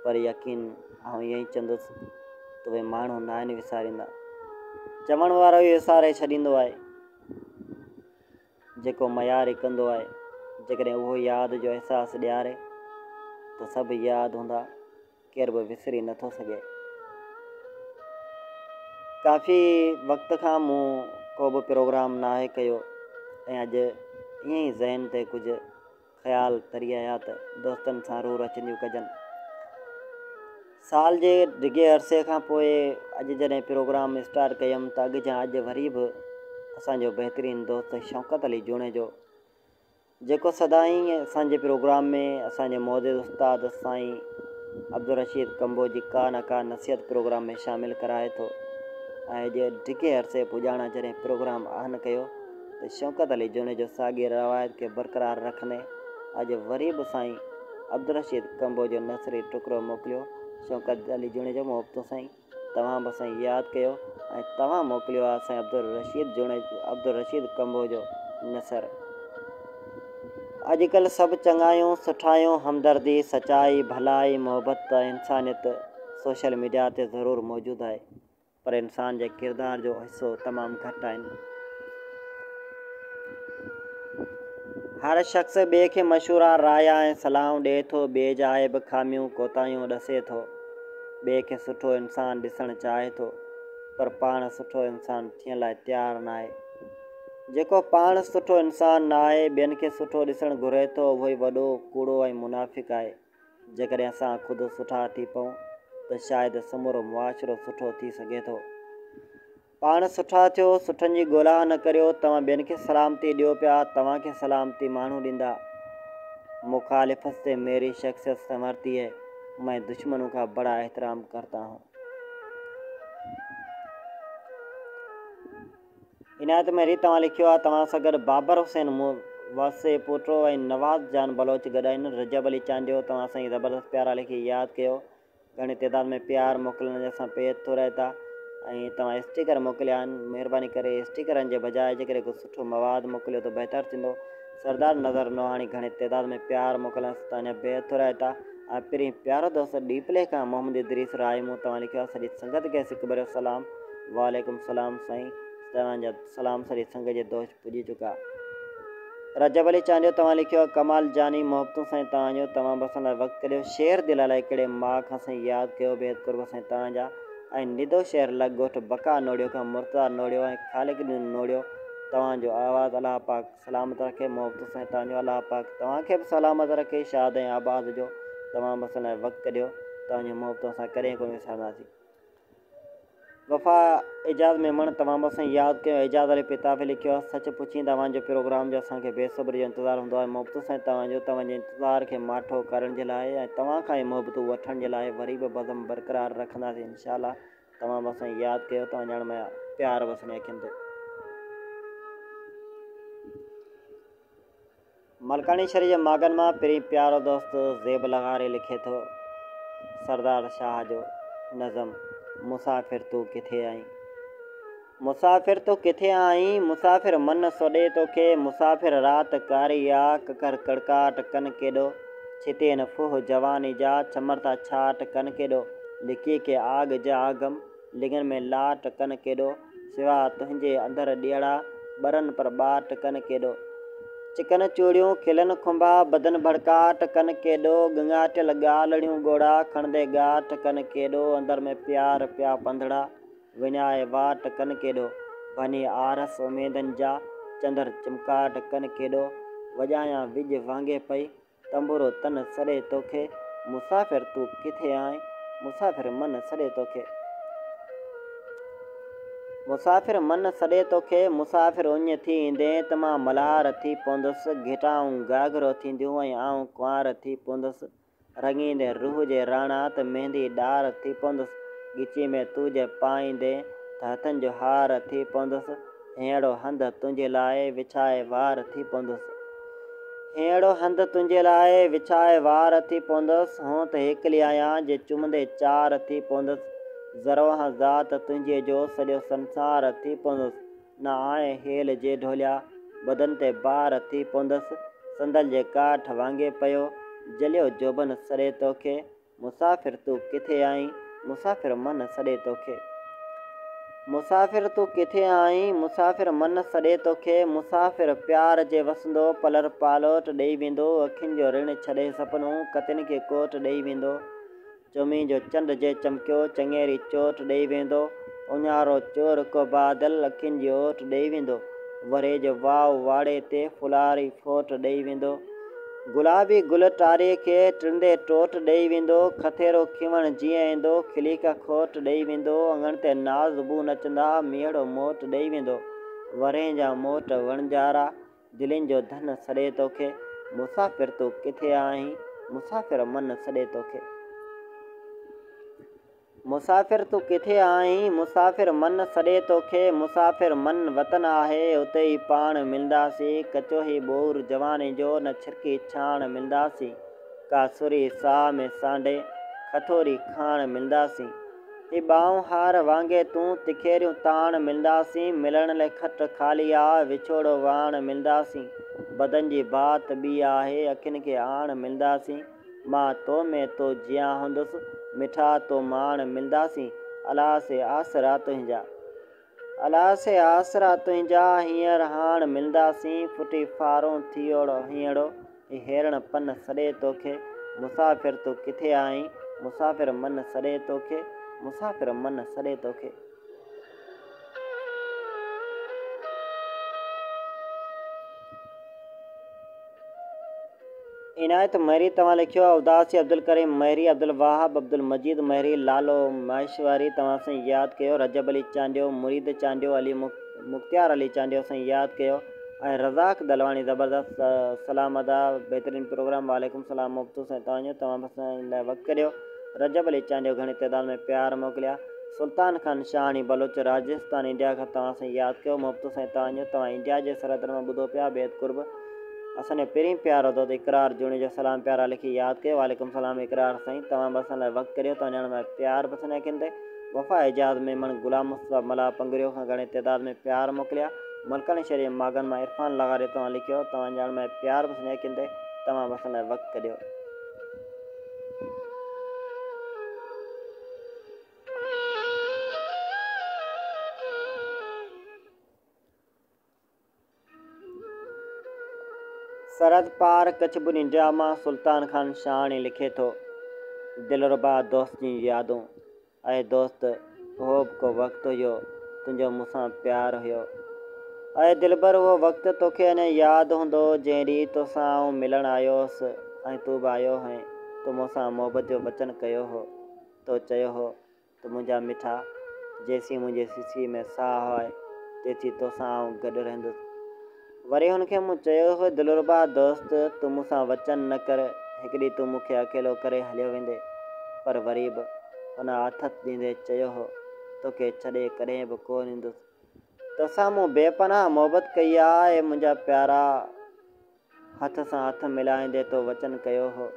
پر يقين آئون ائين ئي چوندس ته اهي ماڻهو ناهن وساريندا. چوڻ وارو ئي وساري ڇڏيندو آهي. جيڪو ميار ئي ڪندو آهي، جيڪڏهن اهو ياد جو احساس ڏياري ته سڀ ياد هوندا، ڪير به وسري نه ٿو سگهي. ڪافي وقت کان مون ڪو به پروگرام ناهي ڪيو ۽ اڄ ائين ئي ذهن تي ڪجهه خيال تري آيا ته دوستن سان روح رچنديون ڪجن. سال جي ڊگهي عرصي کان پوء اڄ جڏهن پروگرام اسٽارٽ ڪيم ته اڳ جيان اڄ وري به اسان جو بهترين دوست شوڪت علي جوڻيجو جيڪو سدائين اسان جي پروگرام ۾ اسان جي معزز استاد سائين عبدالرشيد ڪمبو جي ڪا نه ڪا نصيحت پروگرام ۾ شامل ڪرائي ٿو ۽ اڄ ڊگهي عرصي پڄاڻان جڏهن پروگرام آن ڪيو ته شوڪت علي جوڻيجو ساڳي روايت کي برقرار رکندي اڄ وري به سائين عبدالرشيد ڪمبو جو نثري ٽڪرو موڪليو. شوڪت علي جوڻيجو محبتون سائين توهان به سائين ياد ڪيو ۽ توهان موڪليو آ سائين عبدالرشيد جوڻيجو عبدالرشيد ڪمبو جو نثر. اڄڪلهه سڀ چڱايون، سٺايون، همدردي، سچائي، ڀلائي، محبت ۽ انسانيت سوشل ميڊيا تي ضرور موجود آهي. پر انسان جي ڪردار جو حصو تمام گهٽ آهن. هر شخص ٻئي کي مشورا، رايا ۽ صلاحون ڏئي ٿو، ٻئي جا عيب، خاميون، ڪوتاهيون ڏسي ٿو، ٻئي کي سٺو انسان ڏسڻ چاهي ٿو، پر پاڻ سٺو انسان ٿيڻ لاء تيار ناهي. جيڪو پاڻ سٺو انسان ناهي، ٻين کي سٺو ڏسڻ گهري ٿو، اهوئي وڏو ڪوڙو ۽ منافق آهي. جيڪڏهن اسان خود سٺا ٿي پئون ته شايد سمورو معاشرو سٺو ٿي سگهي ٿو. پاڻ سٺا ٿيو، سٺن جي ڳولا نه ڪريو، توهان ٻين کي سلامتي ڏيو پيا، توهان کي سلامتي ماڻهو ڏيندا. مخالفت سي ميري شخصيت سنورتي هي، مين دشمنون کا بڙا احترام ڪرتا هون. عنايت مهري توهان لکيو آهي توهان سان گڏ بابر حسين واسي پوٽو ۽ نواز جان بلوچ گڏ آهن رجب علي چانڊيو توهان سائين زبردست پيارا لکي ياد ڪيو گهڻي تعداد ۾ پيار موڪلڻ جا اسان بيحد ٿورائتا ۽ توهان اسٽيڪر موڪليا آهن مهرباني ڪري اسٽيڪرن جي بجاء جيڪڏهن ڪو سٺو مواد موڪليو ته بهتر ٿيندو سردار نظر نوحاڻي گهڻي تعداد ۾ پيار موڪلڻ سان توهان جا بيحد ٿورائتا ۽ پرين پيارو دوست ڏيپلي کان محمد ادريس راهي مون توهان لکيو آهي سڄي سنگت کي سڪ ڀريو سلام وعليڪم سلام سائين توهان جا سلام سڄي سنگت جي دوش پڄي چڪا. رجب علي چانڊيو توهان لکيو آهي ڪمال جاني محبتون سائين توهان جو توهان به اسان لاء وقت ڪڍيو شير دل الائي ڪهڙي ماء کان سائين ياد ڪيو بيحد قرب سائين توهان جا ۽ ندو شهر لڳ ڳوٺ بقا نوڙيو کان مرتضيٰ نوڙيو ۽ خالق ڏنو نوڙيو توهان جو آواز الله پاڪ سلامت رکي محبتون سائين توهان جو الله پاڪ توهان کي به سلامت رکي شاد ۽ آباد هجو توهان به اسان لاء وقت ڪڍيو توهان جون محبتون اسان ڪڏهن ڪونه وسارنداسين وفا اعجاز ميمڻ توهان به اسان ياد ڪيو اعجاز علي پتافي لکيو آهي سچ پڇين ته اوهان جو پروگرام جو اسان کي بي صبري جو انتظار هوندو آهي محبتون سائين توهان جو توهان جي انتظار کي ماٺو ڪرڻ جي لاء ۽ توهان کان ئي محبتون وٺڻ جي لاء وري به بزم برقرار رکنداسين انشاء الله توهان به اسان کي ياد ڪيو توهان ڄڻ ميا پيار وسڻي اکين تي. ملڪاڻي شھر جي ماڳن مان پرين پيارو دوست زيب لغاري لکي ٿو، سردار شاهه جو نظم مسافر تون ڪٿي آهين. مسافر تون ڪٿي آهين، مسافر من سڏي توکي، مسافر رات ڪاري آ، ڪڪر ڪڙڪاٽ ڪن ڪيڏو، ڇتين ڦوهه جواني جا، ڇمر ٿا ڇاٽ ڪن ڪيڏو، لڪي ڪي آڳ جا آگم، لڱن ۾ لاٽ ڪن ڪيڏو، سوا تنهنجي اندر ڏيئڙا، ٻرن پر ٻاٽ ڪن ڪيڏو. چڪن چوڙيون، کلن کنڀا، بدن ڀڙڪاٽ ڪن ڪيڏو، ڳڱاٽيل ڳالهڙيون ڳوڙها، کڻندي ڳاٽ ڪن ڪيڏو، اندر ۾ پيار پيا پنڌڙا، وڃائي واٽ ڪن ڪيڏو، ڀني آرس اميدن جا، چندر چمڪاٽ ڪن ڪيڏو، وڄايان وڄ وانگي پئي، تنبورو تن سڏي توکي، مسافر تون ڪٿي آهين، مسافر من سڏي توکي. مسافر من سڏي توکي، مسافر اڃ ٿي ايندين ته مان ملهار ٿي پوندس، گهٽائون گهاگهرو ٿينديون ۽ آئون ڪنوار ٿي پوندس، رڱيندين روح جي راڻا ته ميندي ڏار ٿي پوندس، ڳچي ۾ تون جي پائيندين ته هٿن جو هار ٿي پوندس، هينئڙو هنڌ تنهنجي لاء وڇائي وار ٿي پوندس. هينئڙو هنڌ تنهنجي لاء وڇائي وار ٿي پوندس، هون ته هيڪلي آهيان جي چمندي چار ٿي پوندس، ذرو هان ذات تنهنجي جو سڄو سنسار ٿي پوندس. نه آء هيل جي ڍوليا، بدن تي بار ٿي پوندس، صندل جي ڪاٺ وانگي پيو، جليو جوڀن سڏي توکي، مسافر تون ڪٿي آهين، مسافر من سڏي توکي. مسافر تون ڪٿي آهين، مسافر من سڏي توکي، مسافر پيار جي وسندو، پلر پالوٽ ڏئي ويندو، اکين جو رڻ ڇڏي سپنو، ڪتين کي ڪوٽ ڏئي ويندو. چمي جو چنڊ جي چمڪيو، چڱيري چوٽ ڏئي ويندو. اڃارو چور ڪو بادل، اکين جي اوٽ ڏئي ويندو. ورهيه جو واء واڙي تي، ڦلاري ڦوٽ ڏئي ويندو. گلابي گل ٽاريء کي، ٽڙندي ٽوٽ ڏئي ويندو. کٿيرو کيوڻ جيئن ايندو، کلي ڪا کوٽ ڏئي ويندو. اڱڻ تي نازبو نچندا، مينهڙو موٽ ڏئي ويندو. ورهين جا موٽ وڻجارا، دلين جو ڌن سڏي توکي، مسافر تون ڪٿي آهين، مسافر من سڏي توکي. مسافر تون ڪٿي آهين، مسافر من سڏي توکي، مسافر من وطن آهي، اتي ئي پاڻ ملنداسين، ڪچو هي ٻور جواني جو، نه ڇرڪي ڇاڻ ملنداسين، ڪا سرهي ساهه ۾ سانڍي، کٿوري کاڻ ملنداسين. هي ٻانهون هار وانگي تون، تکيريون تاڻ ملنداسين، ملڻ لئه کٽ خالي آ، وڇوڙو واڻ ملنداسين، بدن جي بات ٻي آهي، اکين کي آڻ ملنداسين، مان تو ۾ تو جيان هوندس، مٺا تو ماڻ ملنداسين، الا سي آسرا تنهنجا. الا سي آسرا تنهنجا، هينئر هاڻ ملنداسين، ڦٽي ڦارون ٿيوڙو هينئڙو، هي هيرڻ پن سڏي توکي، مسافر تون ڪٿي آهين، مسافر من سڏي توکي، مسافر من سڏي توکي. عنايت مهري توهان لکيو آهي اداسي عبدالڪريم مهري عبدالوهاب عبدالمجيد مهري لالو ماهيشوري توهان سائين ياد ڪيو رجب علي چانڊيو مريد چانڊيو علي مختيار علي چانڊيو سائين ياد ڪيو ۽ رزاق دلواڻي زبردست سلام ادا بهترين پروگرام وعليڪم سلام محبتون سائين توهان جو توهان به اسان لاء وقت ڪڍيو رجب علي چانڊيو گهڻي تعداد ۾ پيار موڪليا سلطان خان شاهاڻي بلوچ راجستان انڊيا کان توهان سائين ياد ڪيو محبتون سائين توهان جو توهان انڊيا جي سرحدن مان ٻڌو پيا بيحد قرب اسان جو پرين پيارو دوست اقرار جوڻيجو سلام پيارا لکي ياد ڪيو وعليڪم سلام اقرار سائين توهان به اسان لاء وقت ڪڍيو توهان ڄاڻ ۾ پيار به اسان جي اکين تي وفا اعجاز ميمڻ غلام مصطفيٰ ملاح پنگريو کان گهڻي تعداد ۾ پيار موڪليا ملڪاڻي شهر جي ماڳن مان عرفان لغاري توهان لکيو توهان ڄاڻ ۾ پيار به اسان جي اکين تي توهان به اسان لاء وقت ڪڍيو. سرحد پار ڪڇ ڀن انڊيا مان سلطان خان شاهاڻي لکي ٿو، دلربا دوست جون يادون، اي دوست اهو به ڪو وقت هيو، تنهنجو مون سان پيار هيو. اي دلبر اهو وقت توکي اڃا ياد هوندو، جنهن ڏينهن توسان آئون ملڻ آيو هوس ۽ تون به آيو هئين، تو مون سان محبت جو وچن ڪيو هو، تو چيو هو ته منهنجا مٺا، جيسين منهنجي سسيء ۾ ساهه آهي، تيسين توسان آئون گڏ رهندس. وري هن کي مون چيو هو، دلربا دوست، تون مون سان وچن نه ڪر، هڪ ڏينهن تون مون کي اڪيلو ڪري هليو ويندين. پر وري به هن آٿت ڏيندي چيو هو، توکي ڇڏي ڪڏهن به ڪو نه ايندس. توسان مون بي پناهه محبت ڪئي آهي، منهنجا پيارا. هٿ سان هٿ ملائيندي تو وچن ڪيو هو،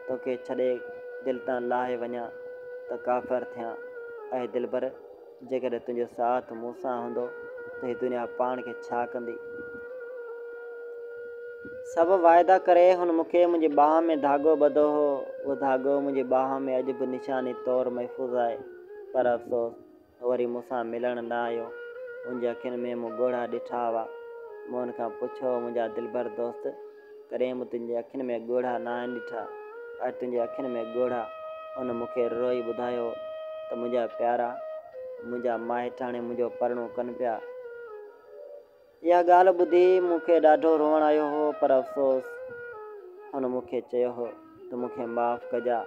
توکي ڇڏي دل تان لاهي وڃان ته ڪافر ٿيان. اي دلبر! جيڪڏهن تنهنجو ساٿ مون سان هوندو ته هي دنيا پاڻ کي ڇا ڪندي؟ سڀ واعدا ڪري هن مون کي منهنجي ٻانهن ۾ ڌاڳو ٻڌو هو. اهو ڌاڳو منهنجي ٻانهن ۾ اڄ به نشاني طور محفوظ آهي. پر افسوس! هو وري مون سان ملڻ نه آيو. هن جي اکين ۾ مون ڳوڙها ڏٺا هئا. مون هن کان پڇيو هو، منهنجا دلبر دوست! ڪڏهن مون تنهنجي اکين ۾ ڳوڙها ناهن ڏٺا. اڄ تنهنجي اکين ۾ ڳوڙها. هن مون کي روئي ٻڌايو ته منهنجا پيارا! منهنجا مائٽ هاڻي منهنجو پرڻو ڪن پيا. اها ڳالهه ٻڌي مون کي ڏاڍو روئڻ آيو هو پر افسوس هن مون کي چيو هو ته مون کي معاف ڪجا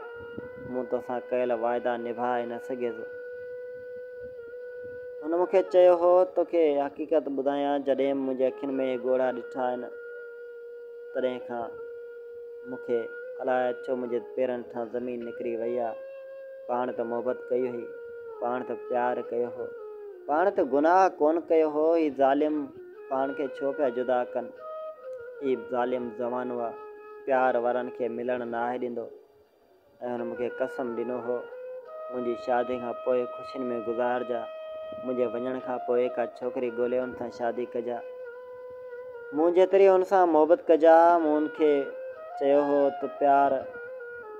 مون توسان ڪيل واعدا نڀائي نه سگهيس. هن مون کي چيو هو توکي حقيقت ٻڌايان جڏهن به منهنجي اکين ۾ اهي ڳوڙها ڏٺا آهن تڏهن کان مون کي الاء ڇو منهنجي پيرن هيٺان زمين نڪري وئي آ. پاڻ ته محبت ڪئي هئي، پاڻ ته پيار ڪيو هو. پاڻ ته گناهه ڪونه ڪيو هو، هي ظالم پاڻ کي ڇو پيا جدا ڪن؟ هي ظالم زمانو آ، پيار وارن کي ملڻ ناهي ڏيندو. ۽ هن مون کي قسم ڏنو هو، منهنجي شادي کان پوء خوشين ۾ گذارجا، منهنجي وڃڻ کان پوء ڪا ڇوڪري ڳولي ان سان شادي ڪجا. مون جيتري هن سان محبت ڪجا. مون هن کي چيو هو ته پيار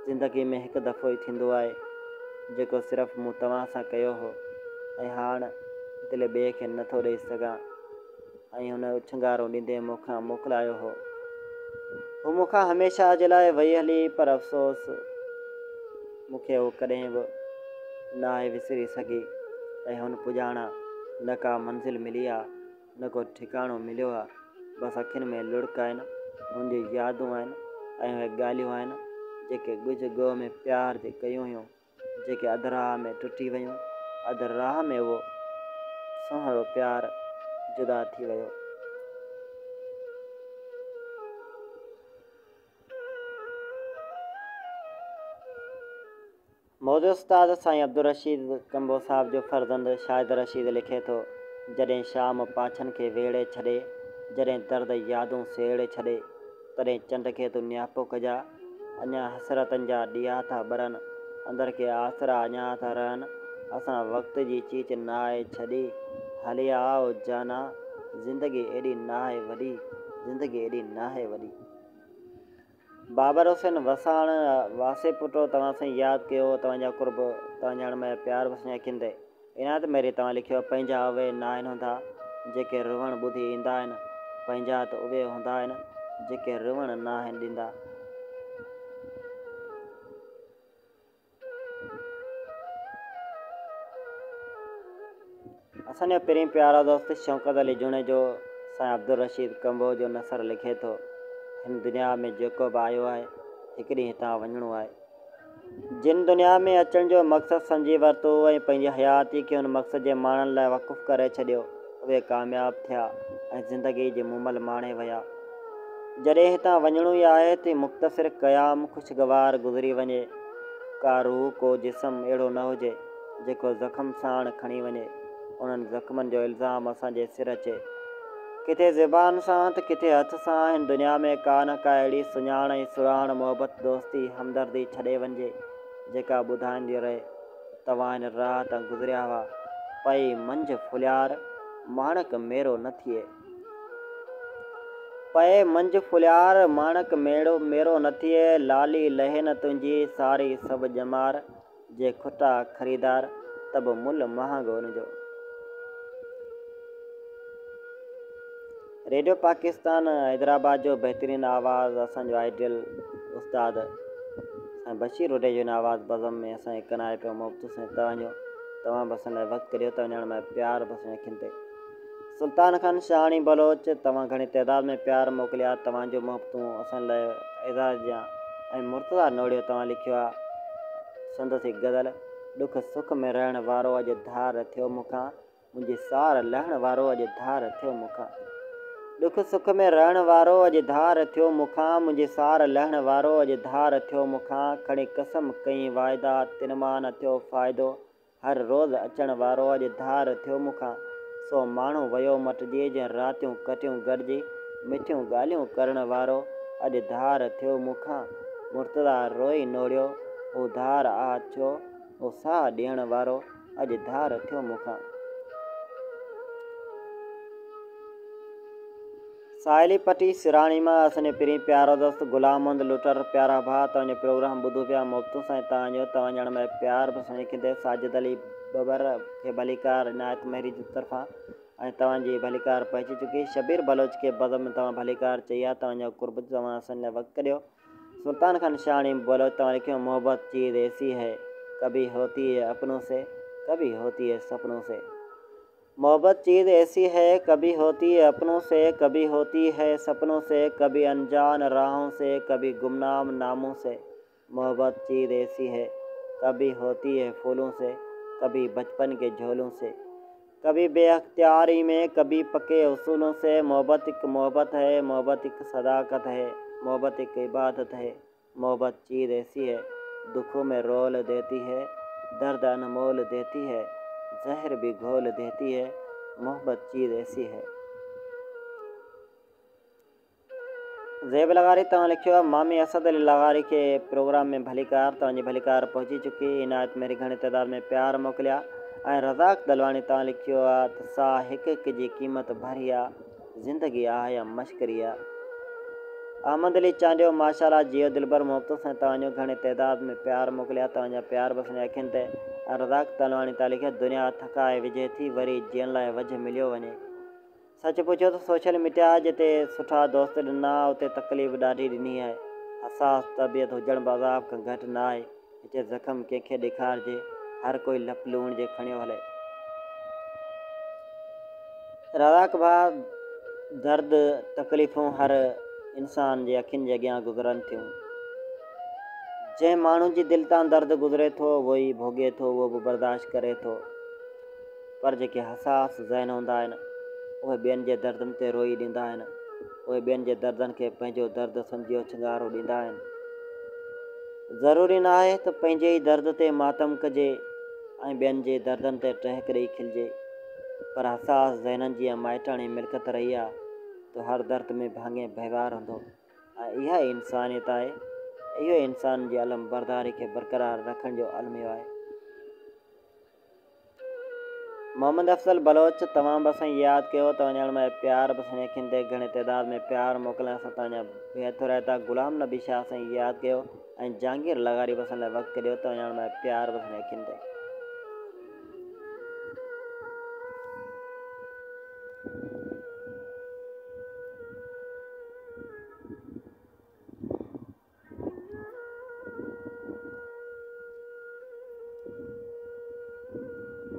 زندگي ۾ هڪ دفعو ئي ٿيندو آهي، جيڪو صرف مون توهان سان ڪيو هو ۽ هاڻ دل ٻئي کي نه ٿو ڏئي سگهان. ۽ هن اڇنگارون ڏيندي مون کان موڪلايو هو. هو مون کان هميشه جي لاء وئي هلي پر افسوس مون کي هو ڪڏهن به ناهي وسري سگهي ۽ هن پڄاڻان نه ڪا منزل ملي آ نه ڪو ٺڪاڻو مليو آ بس اکين ۾ لڙڪ آهن هن جون يادون آهن ۽ اهي ڳالهيون آهن جيڪي ڳجهه ڳوهه ۾ پيار جي ڪيون هيون. جيڪي اڌ راهه ۾ ٽٽي ويون، اڌ راهه ۾ اهو سهڻو پيار جدا ٿي ويو. موجود استاد سائين عبدالرشيد ڪمبو صاحب جو فرزند شاهد رشيد لکي ٿو، جڏهن شام پاڇن کي ويڙهي ڇڏي، جڏهن درد يادون سيڙي ڇڏي، تڏهن چنڊ کي تون نياپو ڪجا، اڃا حسرتن جا ڏيئا ٿا ٻرن، اندر ڪي آسرا اڃا ٿا رهن، اسان وقت جي چيچ ناهي ڇڏي، هلي آء جانا، زندگي ايڏي ناهي وڏي، زندگي ايڏي ناهي وڏي. بابر حسين وساڻ واسي پٽو توهان سائين ياد ڪيو توهان جا قرب توهان جا اڻ ميا پيار به اسان جي اکين تي. عنايت مهري توهان لکيو پنهنجا اهي ناهن هوندا جيڪي روئڻ ٻڌي ايندا آهن پنهنجا ته اهي هوندا آهن جيڪي روئڻ ناهن ڏيندا. اسان جو پرين پيارو دوست شوڪت علي جوڻيجو سائين عبدالرشيد ڪمبوه جو نثر لکي ٿو هن دنيا ۾ جيڪو به آيو آهي هڪ ڏينهن هتان وڃڻو آهي. جن دنيا ۾ اچڻ جو مقصد سمجهي ورتو ۽ پنهنجي حياتي کي ان مقصد جي ماڻڻ لاء وقف ڪري ڇڏيو، اهي ڪامياب ٿيا ۽ زندگيء جي مومل ماڻي ويا. جڏهن هتان وڃڻو ئي آهي ته مختصر قيام خوشگوار گذري وڃي. ڪا روح ڪو جسم اهڙو نه هجي، جيڪو زخم ساڻ کڻي وڃي. انهن زخمن جو الزام اسان جي سر اچي. ڪٿي زبان سان ته ڪٿي هٿ سان هن دنيا ۾ ڪا نه ڪا اهڙي سڃاڻ ۽ سرهاڻ محبت دوستي همدردي ڇڏي وڃجي جيڪا ٻڌائيندي رهي ته توهان هن راهه تان گذريا هئا. پئي منجهه ڦليار ماڻڪ ميرو نه ٿئي. پئي منجهه ڦليار ماڻڪ ميرو نه ٿئي. لالي لهي نه تنهنجي ساري سڀ ڄمار. جي کٽا خريدار ته به ملهه مهانگو ان جو. ريڊيو پاڪستان حيدرآباد جو بهترين آواز اسان جو آئيڊيل استاد سائين بشير وڍي جو هن آواز بزم ۾ اسان کي ڪنائي پيو محبتون سائين توهان جو توهان به اسان لاء وقت ڪڍيو توهان ڄاڻ ماء پيار به اسان جي اکين تي. سلطان خان شاهاڻي بلوچ توهان گهڻي تعداد ۾ پيار موڪليا توهان جون محبتون اسان لاء اعزاز جيان ۽ مرتضيٰ نوڙيو توهان لکيو آ سندس هي غزل ڏک سک ۾ رهڻ وارو اڄ ڌار ٿيو مون کان منهنجي سار لهڻ وارو اڄ ڌار ٿيو مون کان ڏک سک ۾ رهڻ وارو اڄ ڌار ٿيو مون کان منهنجي سار لهڻ وارو اڄ ڌار ٿيو مون کان کڻي قسم ڪئين واعدا تن مان نه ٿيو فائدو هر روز اچڻ وارو اڄ ڌار ٿيو مون کان، سو ماڻهو ويو مٽجي جنهن راتيون ڪٽيون گڏجي، مٺيون ڳالهيون ڪرڻ وارو اڄ ڌار ٿيو مون کان، مرتضيٰ روئي نوڙيو، هو ڌار آ ڇو، هو ساهه ڏيڻ وارو اڄ ڌار ٿيو مون کان. ساحلي پٽي سراڻي مان اسان جو پرين پيارو دوست غلام محمد لٽر پيارا ڀاء توهان جو پروگرام ٻڌون پيا محبتون سائين توهان جو توهان ڄڻ مئي پيار به اسان جي اکين تي ساجد علي ٻٻر کي ڀليڪار عنايت مهري جي طرفان ۽ توهان جي ڀليڪار پهچي چڪي شبير بلوچ کي بزم ۾ توهان ڀليڪار چئي آ توهان جا قرب توهان اسان لاء وقت ڪڍيو سلطان خان شاهاڻي بلوچ توهان لکيو محبت چيز ايسي هي ڪڀي هوتي هي اپنون سي ڪڀي هوتي هي سپنون سي. محبت چيز ايسي هي ڪڀي هوتي هي اپنون سي ڪڀي هوتي هي سپنون سي ڪڀي انجان راهون سي ڪڀي گمنام نامون سي محبت چيز ايسي هي ڪڀي هوتي هي ڦولون سي ڪڀي بچپن ڪي جهولون سي ڪڀي بي اختياري ۾ ڪڀي پڪي اصولون سي محبت هڪ محبت هي محبت هڪ صداقت هي محبت هڪ عبادت هي محبت چيز ايسي هي دکون ۾ رول ديتي هي درد انمول ديتي هي زهر ڀي گهول ديتي هي محبت چيز ايسي هي. زيب لغاري توهان لکيو آهي مامي اسد علي لغاري کي پروگرام ۾ ڀليڪار توهان جي ڀليڪار پهچي چڪي عنايت مهري گهڻي تعداد ۾ پيار موڪليا ۽ رزاق دلواڻي توهان لکيو آهي ته ساهه هڪ هڪ جي قيمت ڀري آ زندگي آهه يا مشڪري آ. احمد علي چانڊيو ماشاء الله جيئو دلبر محبتون سائين توهان جو گهڻي تعداد ۾ پيار موڪليا توهان جا پيار به اسان جي اکين تي ۽ رزاق تلواڻي تان لکيو دنيا ٿڪائي وجهي ٿي وري جيئڻ لاء وجهه مليو وڃي سچ پڇو ته سوشل ميڊيا جتي سٺا دوست ڏنا اتي تڪليف ڏاڍي ڏني آهي حساس طبيعت هجڻ به عذاب کان گهٽ نه آهي هتي زخم ڪنهن کي ڏيکارجي، هر ڪوئي لپ لوڻ جي کڻيو هلي. رزاق ڀاء درد تڪليفون هر انسان جي اکين جي اڳيان گذرن ٿيون. جنهن ماڻهو جي دل تان درد گذري ٿو اهو ئي ڀوڳي ٿو اهو به برداشت ڪري ٿو. پر جيڪي حساس ذهن هوندا آهن اهي ٻين جي دردن تي روئي ڏيندا آهن. اهي ٻين جي دردن کي پنهنجو درد سمجهي اوڇنگارو ڏيندا آهن. ضروري نه آهي ته پنهنجي ئي درد تي ماتم ڪجي ۽ ٻين جي دردن تي ٽهڪ ڏئي کلجي پر حساس ذهنن جي اها مائٽاڻي ملڪيت رهي آ ته هر درد ۾ ڀاڱي ڀائيوار هوندو ۽ اها ئي انسانيت آهي، اهو ئي انسان جي علمبرداري کي برقرار رکڻ جو الميو آهي. محمد افضل بلوچ توهان به اسان کي ياد ڪيو توهان جا اڻمايا پيار به اسان جي اکين تي گهڻي تعداد ۾ پيار موڪلڻ اسان توهان جا بيحد ٿورائتا غلام نبي شاهه اسان کي ياد ڪيو ۽ جهانگير لغاري به اسان لاء وقت ڪڍيو توهان جا اڻمايا پيار به اسان جي اکين تي.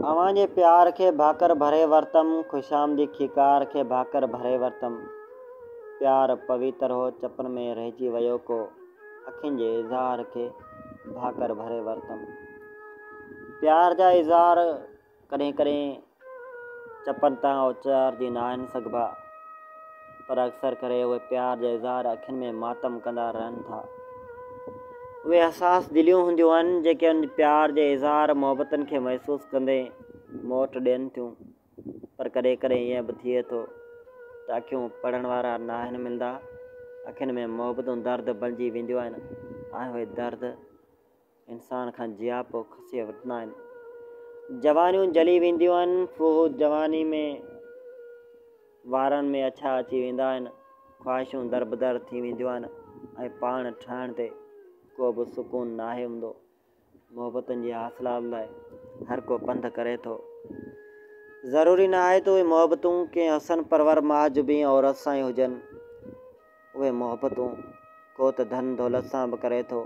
اوهان جي پيار کي ڀاڪر ڀري ورتم، خوشامدي کيڪار کي ڀاڪر ڀري ورتم. پيار پويتر هو چپن ۾ رهجي ويو ڪو، اکين جي اظهار کي ڀاڪر ڀري ورتم. پيار جا اظهار ڪڏهن ڪڏهن چپن تان اچارجي ناهن سگهبا، پر اڪثر ڪري اهي پيار جا اظهار اکين ۾ ماتم ڪندا رهن ٿا. اهي حساس دليون هونديون آهن، جيڪي ان پيار جي اظهار محبتن کي محسوس ڪندي موٽ ڏين ٿيون، پر ڪڏهن ڪڏهن ائين به ٿئي ٿو ته اکيون پڙهڻ وارا ناهن ملندا، اکين ۾ محبتون درد بڻجي وينديون آهن ۽ اهي درد انسان کان جياپو کسي وٺندا آهن. جوانيون جلي وينديون آهن، ڦوهه جواني ۾ وارن ۾ اڇا اچي ويندا آهن، خواهشون دربدر ٿي وينديون آهن ۽ پاڻ ٺهڻ تي ڪو به سڪون ناهي هوندو. محبتن جي حاصلات لاء هر ڪو پنڌ ڪري ٿو. ضروري نه آهي ته اهي محبتون ڪنهن حسن پرور ماهجبين عورت سان ئي هجن. اهي محبتون ڪو ته ڌن دولت سان به ڪري ٿو.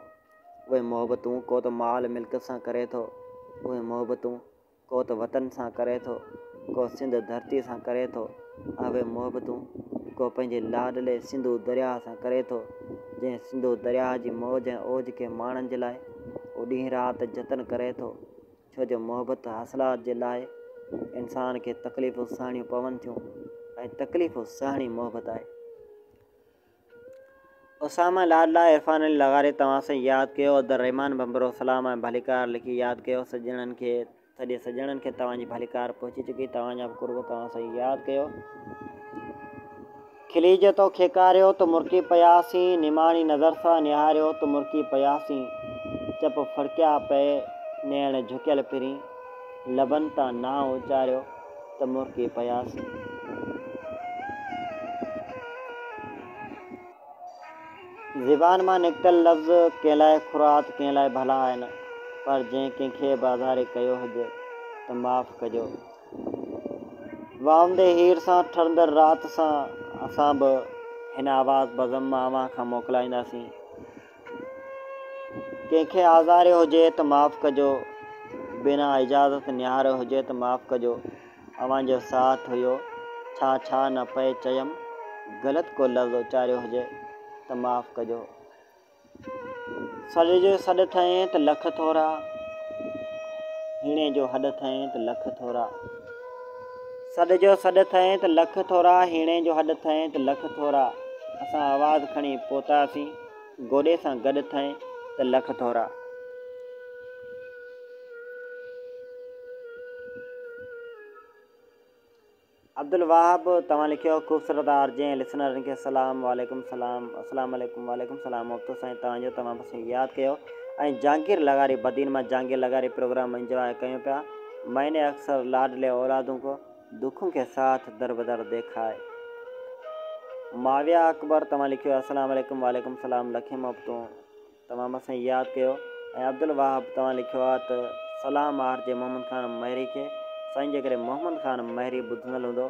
اهي محبتون ڪو ته مال ملڪيت سان ڪري ٿو، اهي محبتون ڪو ته وطن سان ڪري ٿو، ڪو سنڌ ڌرتي سان ڪري ٿو ۽ اهي محبتون ڪو پنهنجي لاڏلي سنڌو درياهه سان ڪري ٿو، جنهن سنڌو درياهه جي موج ۽ اوج کي ماڻڻ جي لاء هو ڏينهن رات جتن ڪري ٿو، ڇو جو محبت حاصلات جي لاء انسان کي تڪليفون سهڻيون پون ٿيون ۽ تڪليفون سهڻي محبت آهي. اسامه لاڏلا عرفان علي لغاري توهان سائين ياد ڪيو عبدالرحمان ڀنڀرو سلام ۽ ڀليڪار لکي ياد ڪيو سڄڻن کي سڄي سڄڻن کي توهان جي ڀليڪار پهچي چڪي توهان جا به قرب توهان سائين ياد ڪيو کلي جو تو کيڪاريو ته مرڪي پياسين نماڻي نظر سان نهاريو ته مرڪي پياسين چپ ڦڙڪيا پئي نيڻ جهڪيل پرين لبن تان نانء اچاريو ته مرڪي پياسين. زبان مان نڪتل لفظ ڪنهن لاء کرا ته ڪنهن لاء ڀلا آهن، پر جنهن ڪنهن کي به آزاري ڪيو هجي ته معاف ڪجو. واهوندي هير سان ٺرندڙ رات سان اسان به هن آواز بزم مان اوهان کان موڪلائينداسين. ڪنهن کي آزاريو هجي ته معاف ڪجو، بنا اجازت نهاريو هجي ته معاف ڪجو، اوهان جو ساٿ هيو، ڇا ڇا نه پئي چيم، غلط ڪو لفظ اچاريو هجي ته معاف ڪجو. سڏ جو سڏ ٿئين ته لک ٿورا، هيڻي جو هڏ ٿئين ته لک ٿورا. سڏ جو سڏ ٿئين ته لک ٿورا، هيڻي جو هڏ ٿئين ته لک ٿورا. اسان آواز کڻي پهتاسين. گوڏي سان گڏ ٿئين ته لک ٿورا. عبدالوهاب توهان لکيو خوبصورت آر جي ۽ لسنرن کي سلام وعليڪم سلام السلام عليڪم وعليڪم سلام محبتو سائين توهان جو توهان بس ياد ڪيو ۽ جهانگير لغاري بدين مان جهانگير لغاري پروگرام انجواء ڪيون پيا مئني اڪثر لاڊلي اولادون ڪو دکون ڪي ساٿ دربدر ديکا هي. ماويا اڪبر توهان لکيو السلام عليڪم وعليڪم السلام لکين محبتون توهان به اسان کي ياد ڪيو ۽ عبدالوهاب توهان لکيو آهي ته سلام آر جي محمد خان مهري کي سائين جيڪڏهن محمد خان مهري ٻڌندل هوندو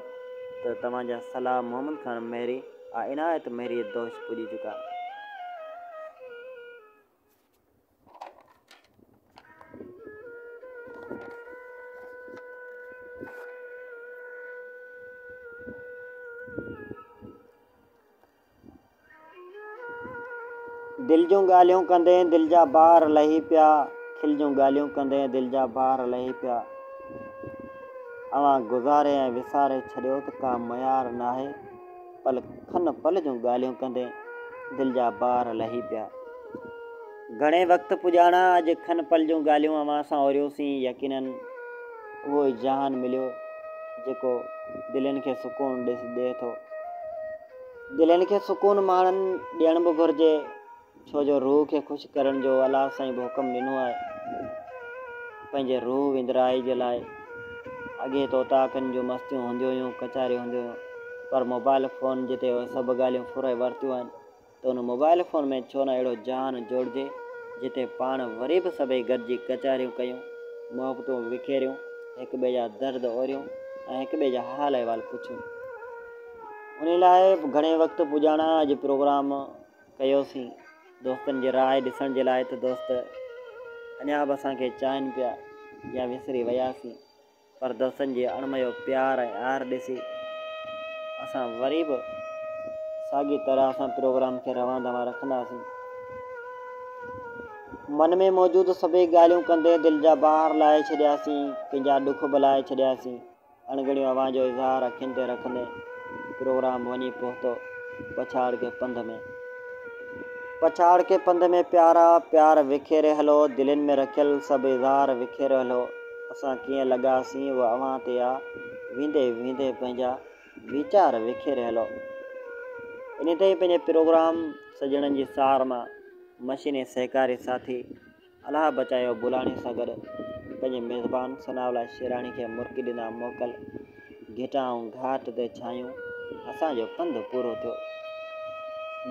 ته توهان جا سلام محمد خان مهري ۽ عنايت مهري دوش پڄي چڪا. دل جون ڳالهيون ڪندين دل جا بار لهي پيا کل جون ڳالهيون ڪندين دل جا بار لهي پيا اوهان گذاري ۽ وساري ڇڏيو ته ڪا ميار ناهي پل کن پل جون ڳالهيون ڪندي دل جا بار لهي پيا. گهڻي وقت پڄاڻان اڄ کن پل جون ڳالهيون اوهان سان اوريوسين يقينن اهو ئي جهان مليو جيڪو دلين کي سڪون ڏئي ٿو. دلين کي سڪون ماڻن ڏيڻ به گهرجي. ڇو جو روح کي خوش ڪرڻ جو الله سائين به حڪم ڏنو آهي. پنهنجي روح وندرائي جي لاء اڳي ته اوطاقن جون مستيون هونديون هيون، ڪچهريون هونديون هيون پر موبائل فون جتي اهي سڀ ڳالهيون ڦري ورتيون آهن ته ان موبائل فون ۾ ڇو نه اهڙو جهان جوڙجي جتي پاڻ وري به سڀئي گڏجي ڪچهريون ڪيون، محبتون وکيريون، هڪ ٻئي جا درد اوريون ۽ هڪ ٻئي جا حال احوال پڇون. انهي لاء گهڻي وقت پڄاڻان اڄ پروگرام ڪيوسين دوستن جي راء ڏسڻ جي لاء ته دوست اڃا به اسان کي چاهين پيا يا وسري وياسين پر دوستن جي اڻميو پيار ۽ آر ڏسي اسان وري به ساڳي طرح سان پروگرام کي روان دوان رکنداسين. من ۾ موجود سڀئي ڳالهيون ڪندي دل جا بار لاهي ڇڏياسين ڪنهن جا ڏک به لاهي ڇڏياسين. اڻڳڻيو اوهان جو اظهار اکين تي رکندي پروگرام وڃي پهتو پڇاڙ ڪي پنڌ ۾. پڇاڙ ڪي پنڌ ۾ پيارا پيار وکيري هلو دلين ۾ رکيل سڀ اظهار وکيري هلو اسان ڪيئن لڳاسين اهو اوهان تي آ ويندي ويندي پنهنجا ويچار وکيري هلو انهي تائين پنهنجي پروگرام سڄڻن جي سار مان مشيني سهڪاري ساٿي الله بچايو بولاڻي سان گڏ پنهنجي ميزبان ثناء الله شيراڻي کي مرڪي ڏنا موڪل گهٽائون گهاٽ تي ڇانيون اسان جو پنڌ پورو ٿيو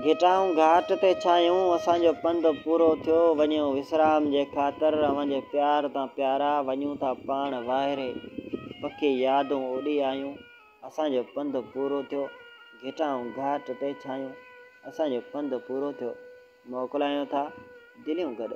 گهٽائون گهاٽ تي ڇانيون اسان جو پنڌ پورو ٿيو وڃو وسرام جي خاطر اوهان جي پيار تان پيارا وڃون ٿا پاڻ واهري پکي يادون اڏي آيون اسان جو پنڌ پورو ٿيو گهٽائون گهاٽ تي ڇانيون اسان جو پنڌ پورو ٿيو موڪلايون ٿا دليون گڏ.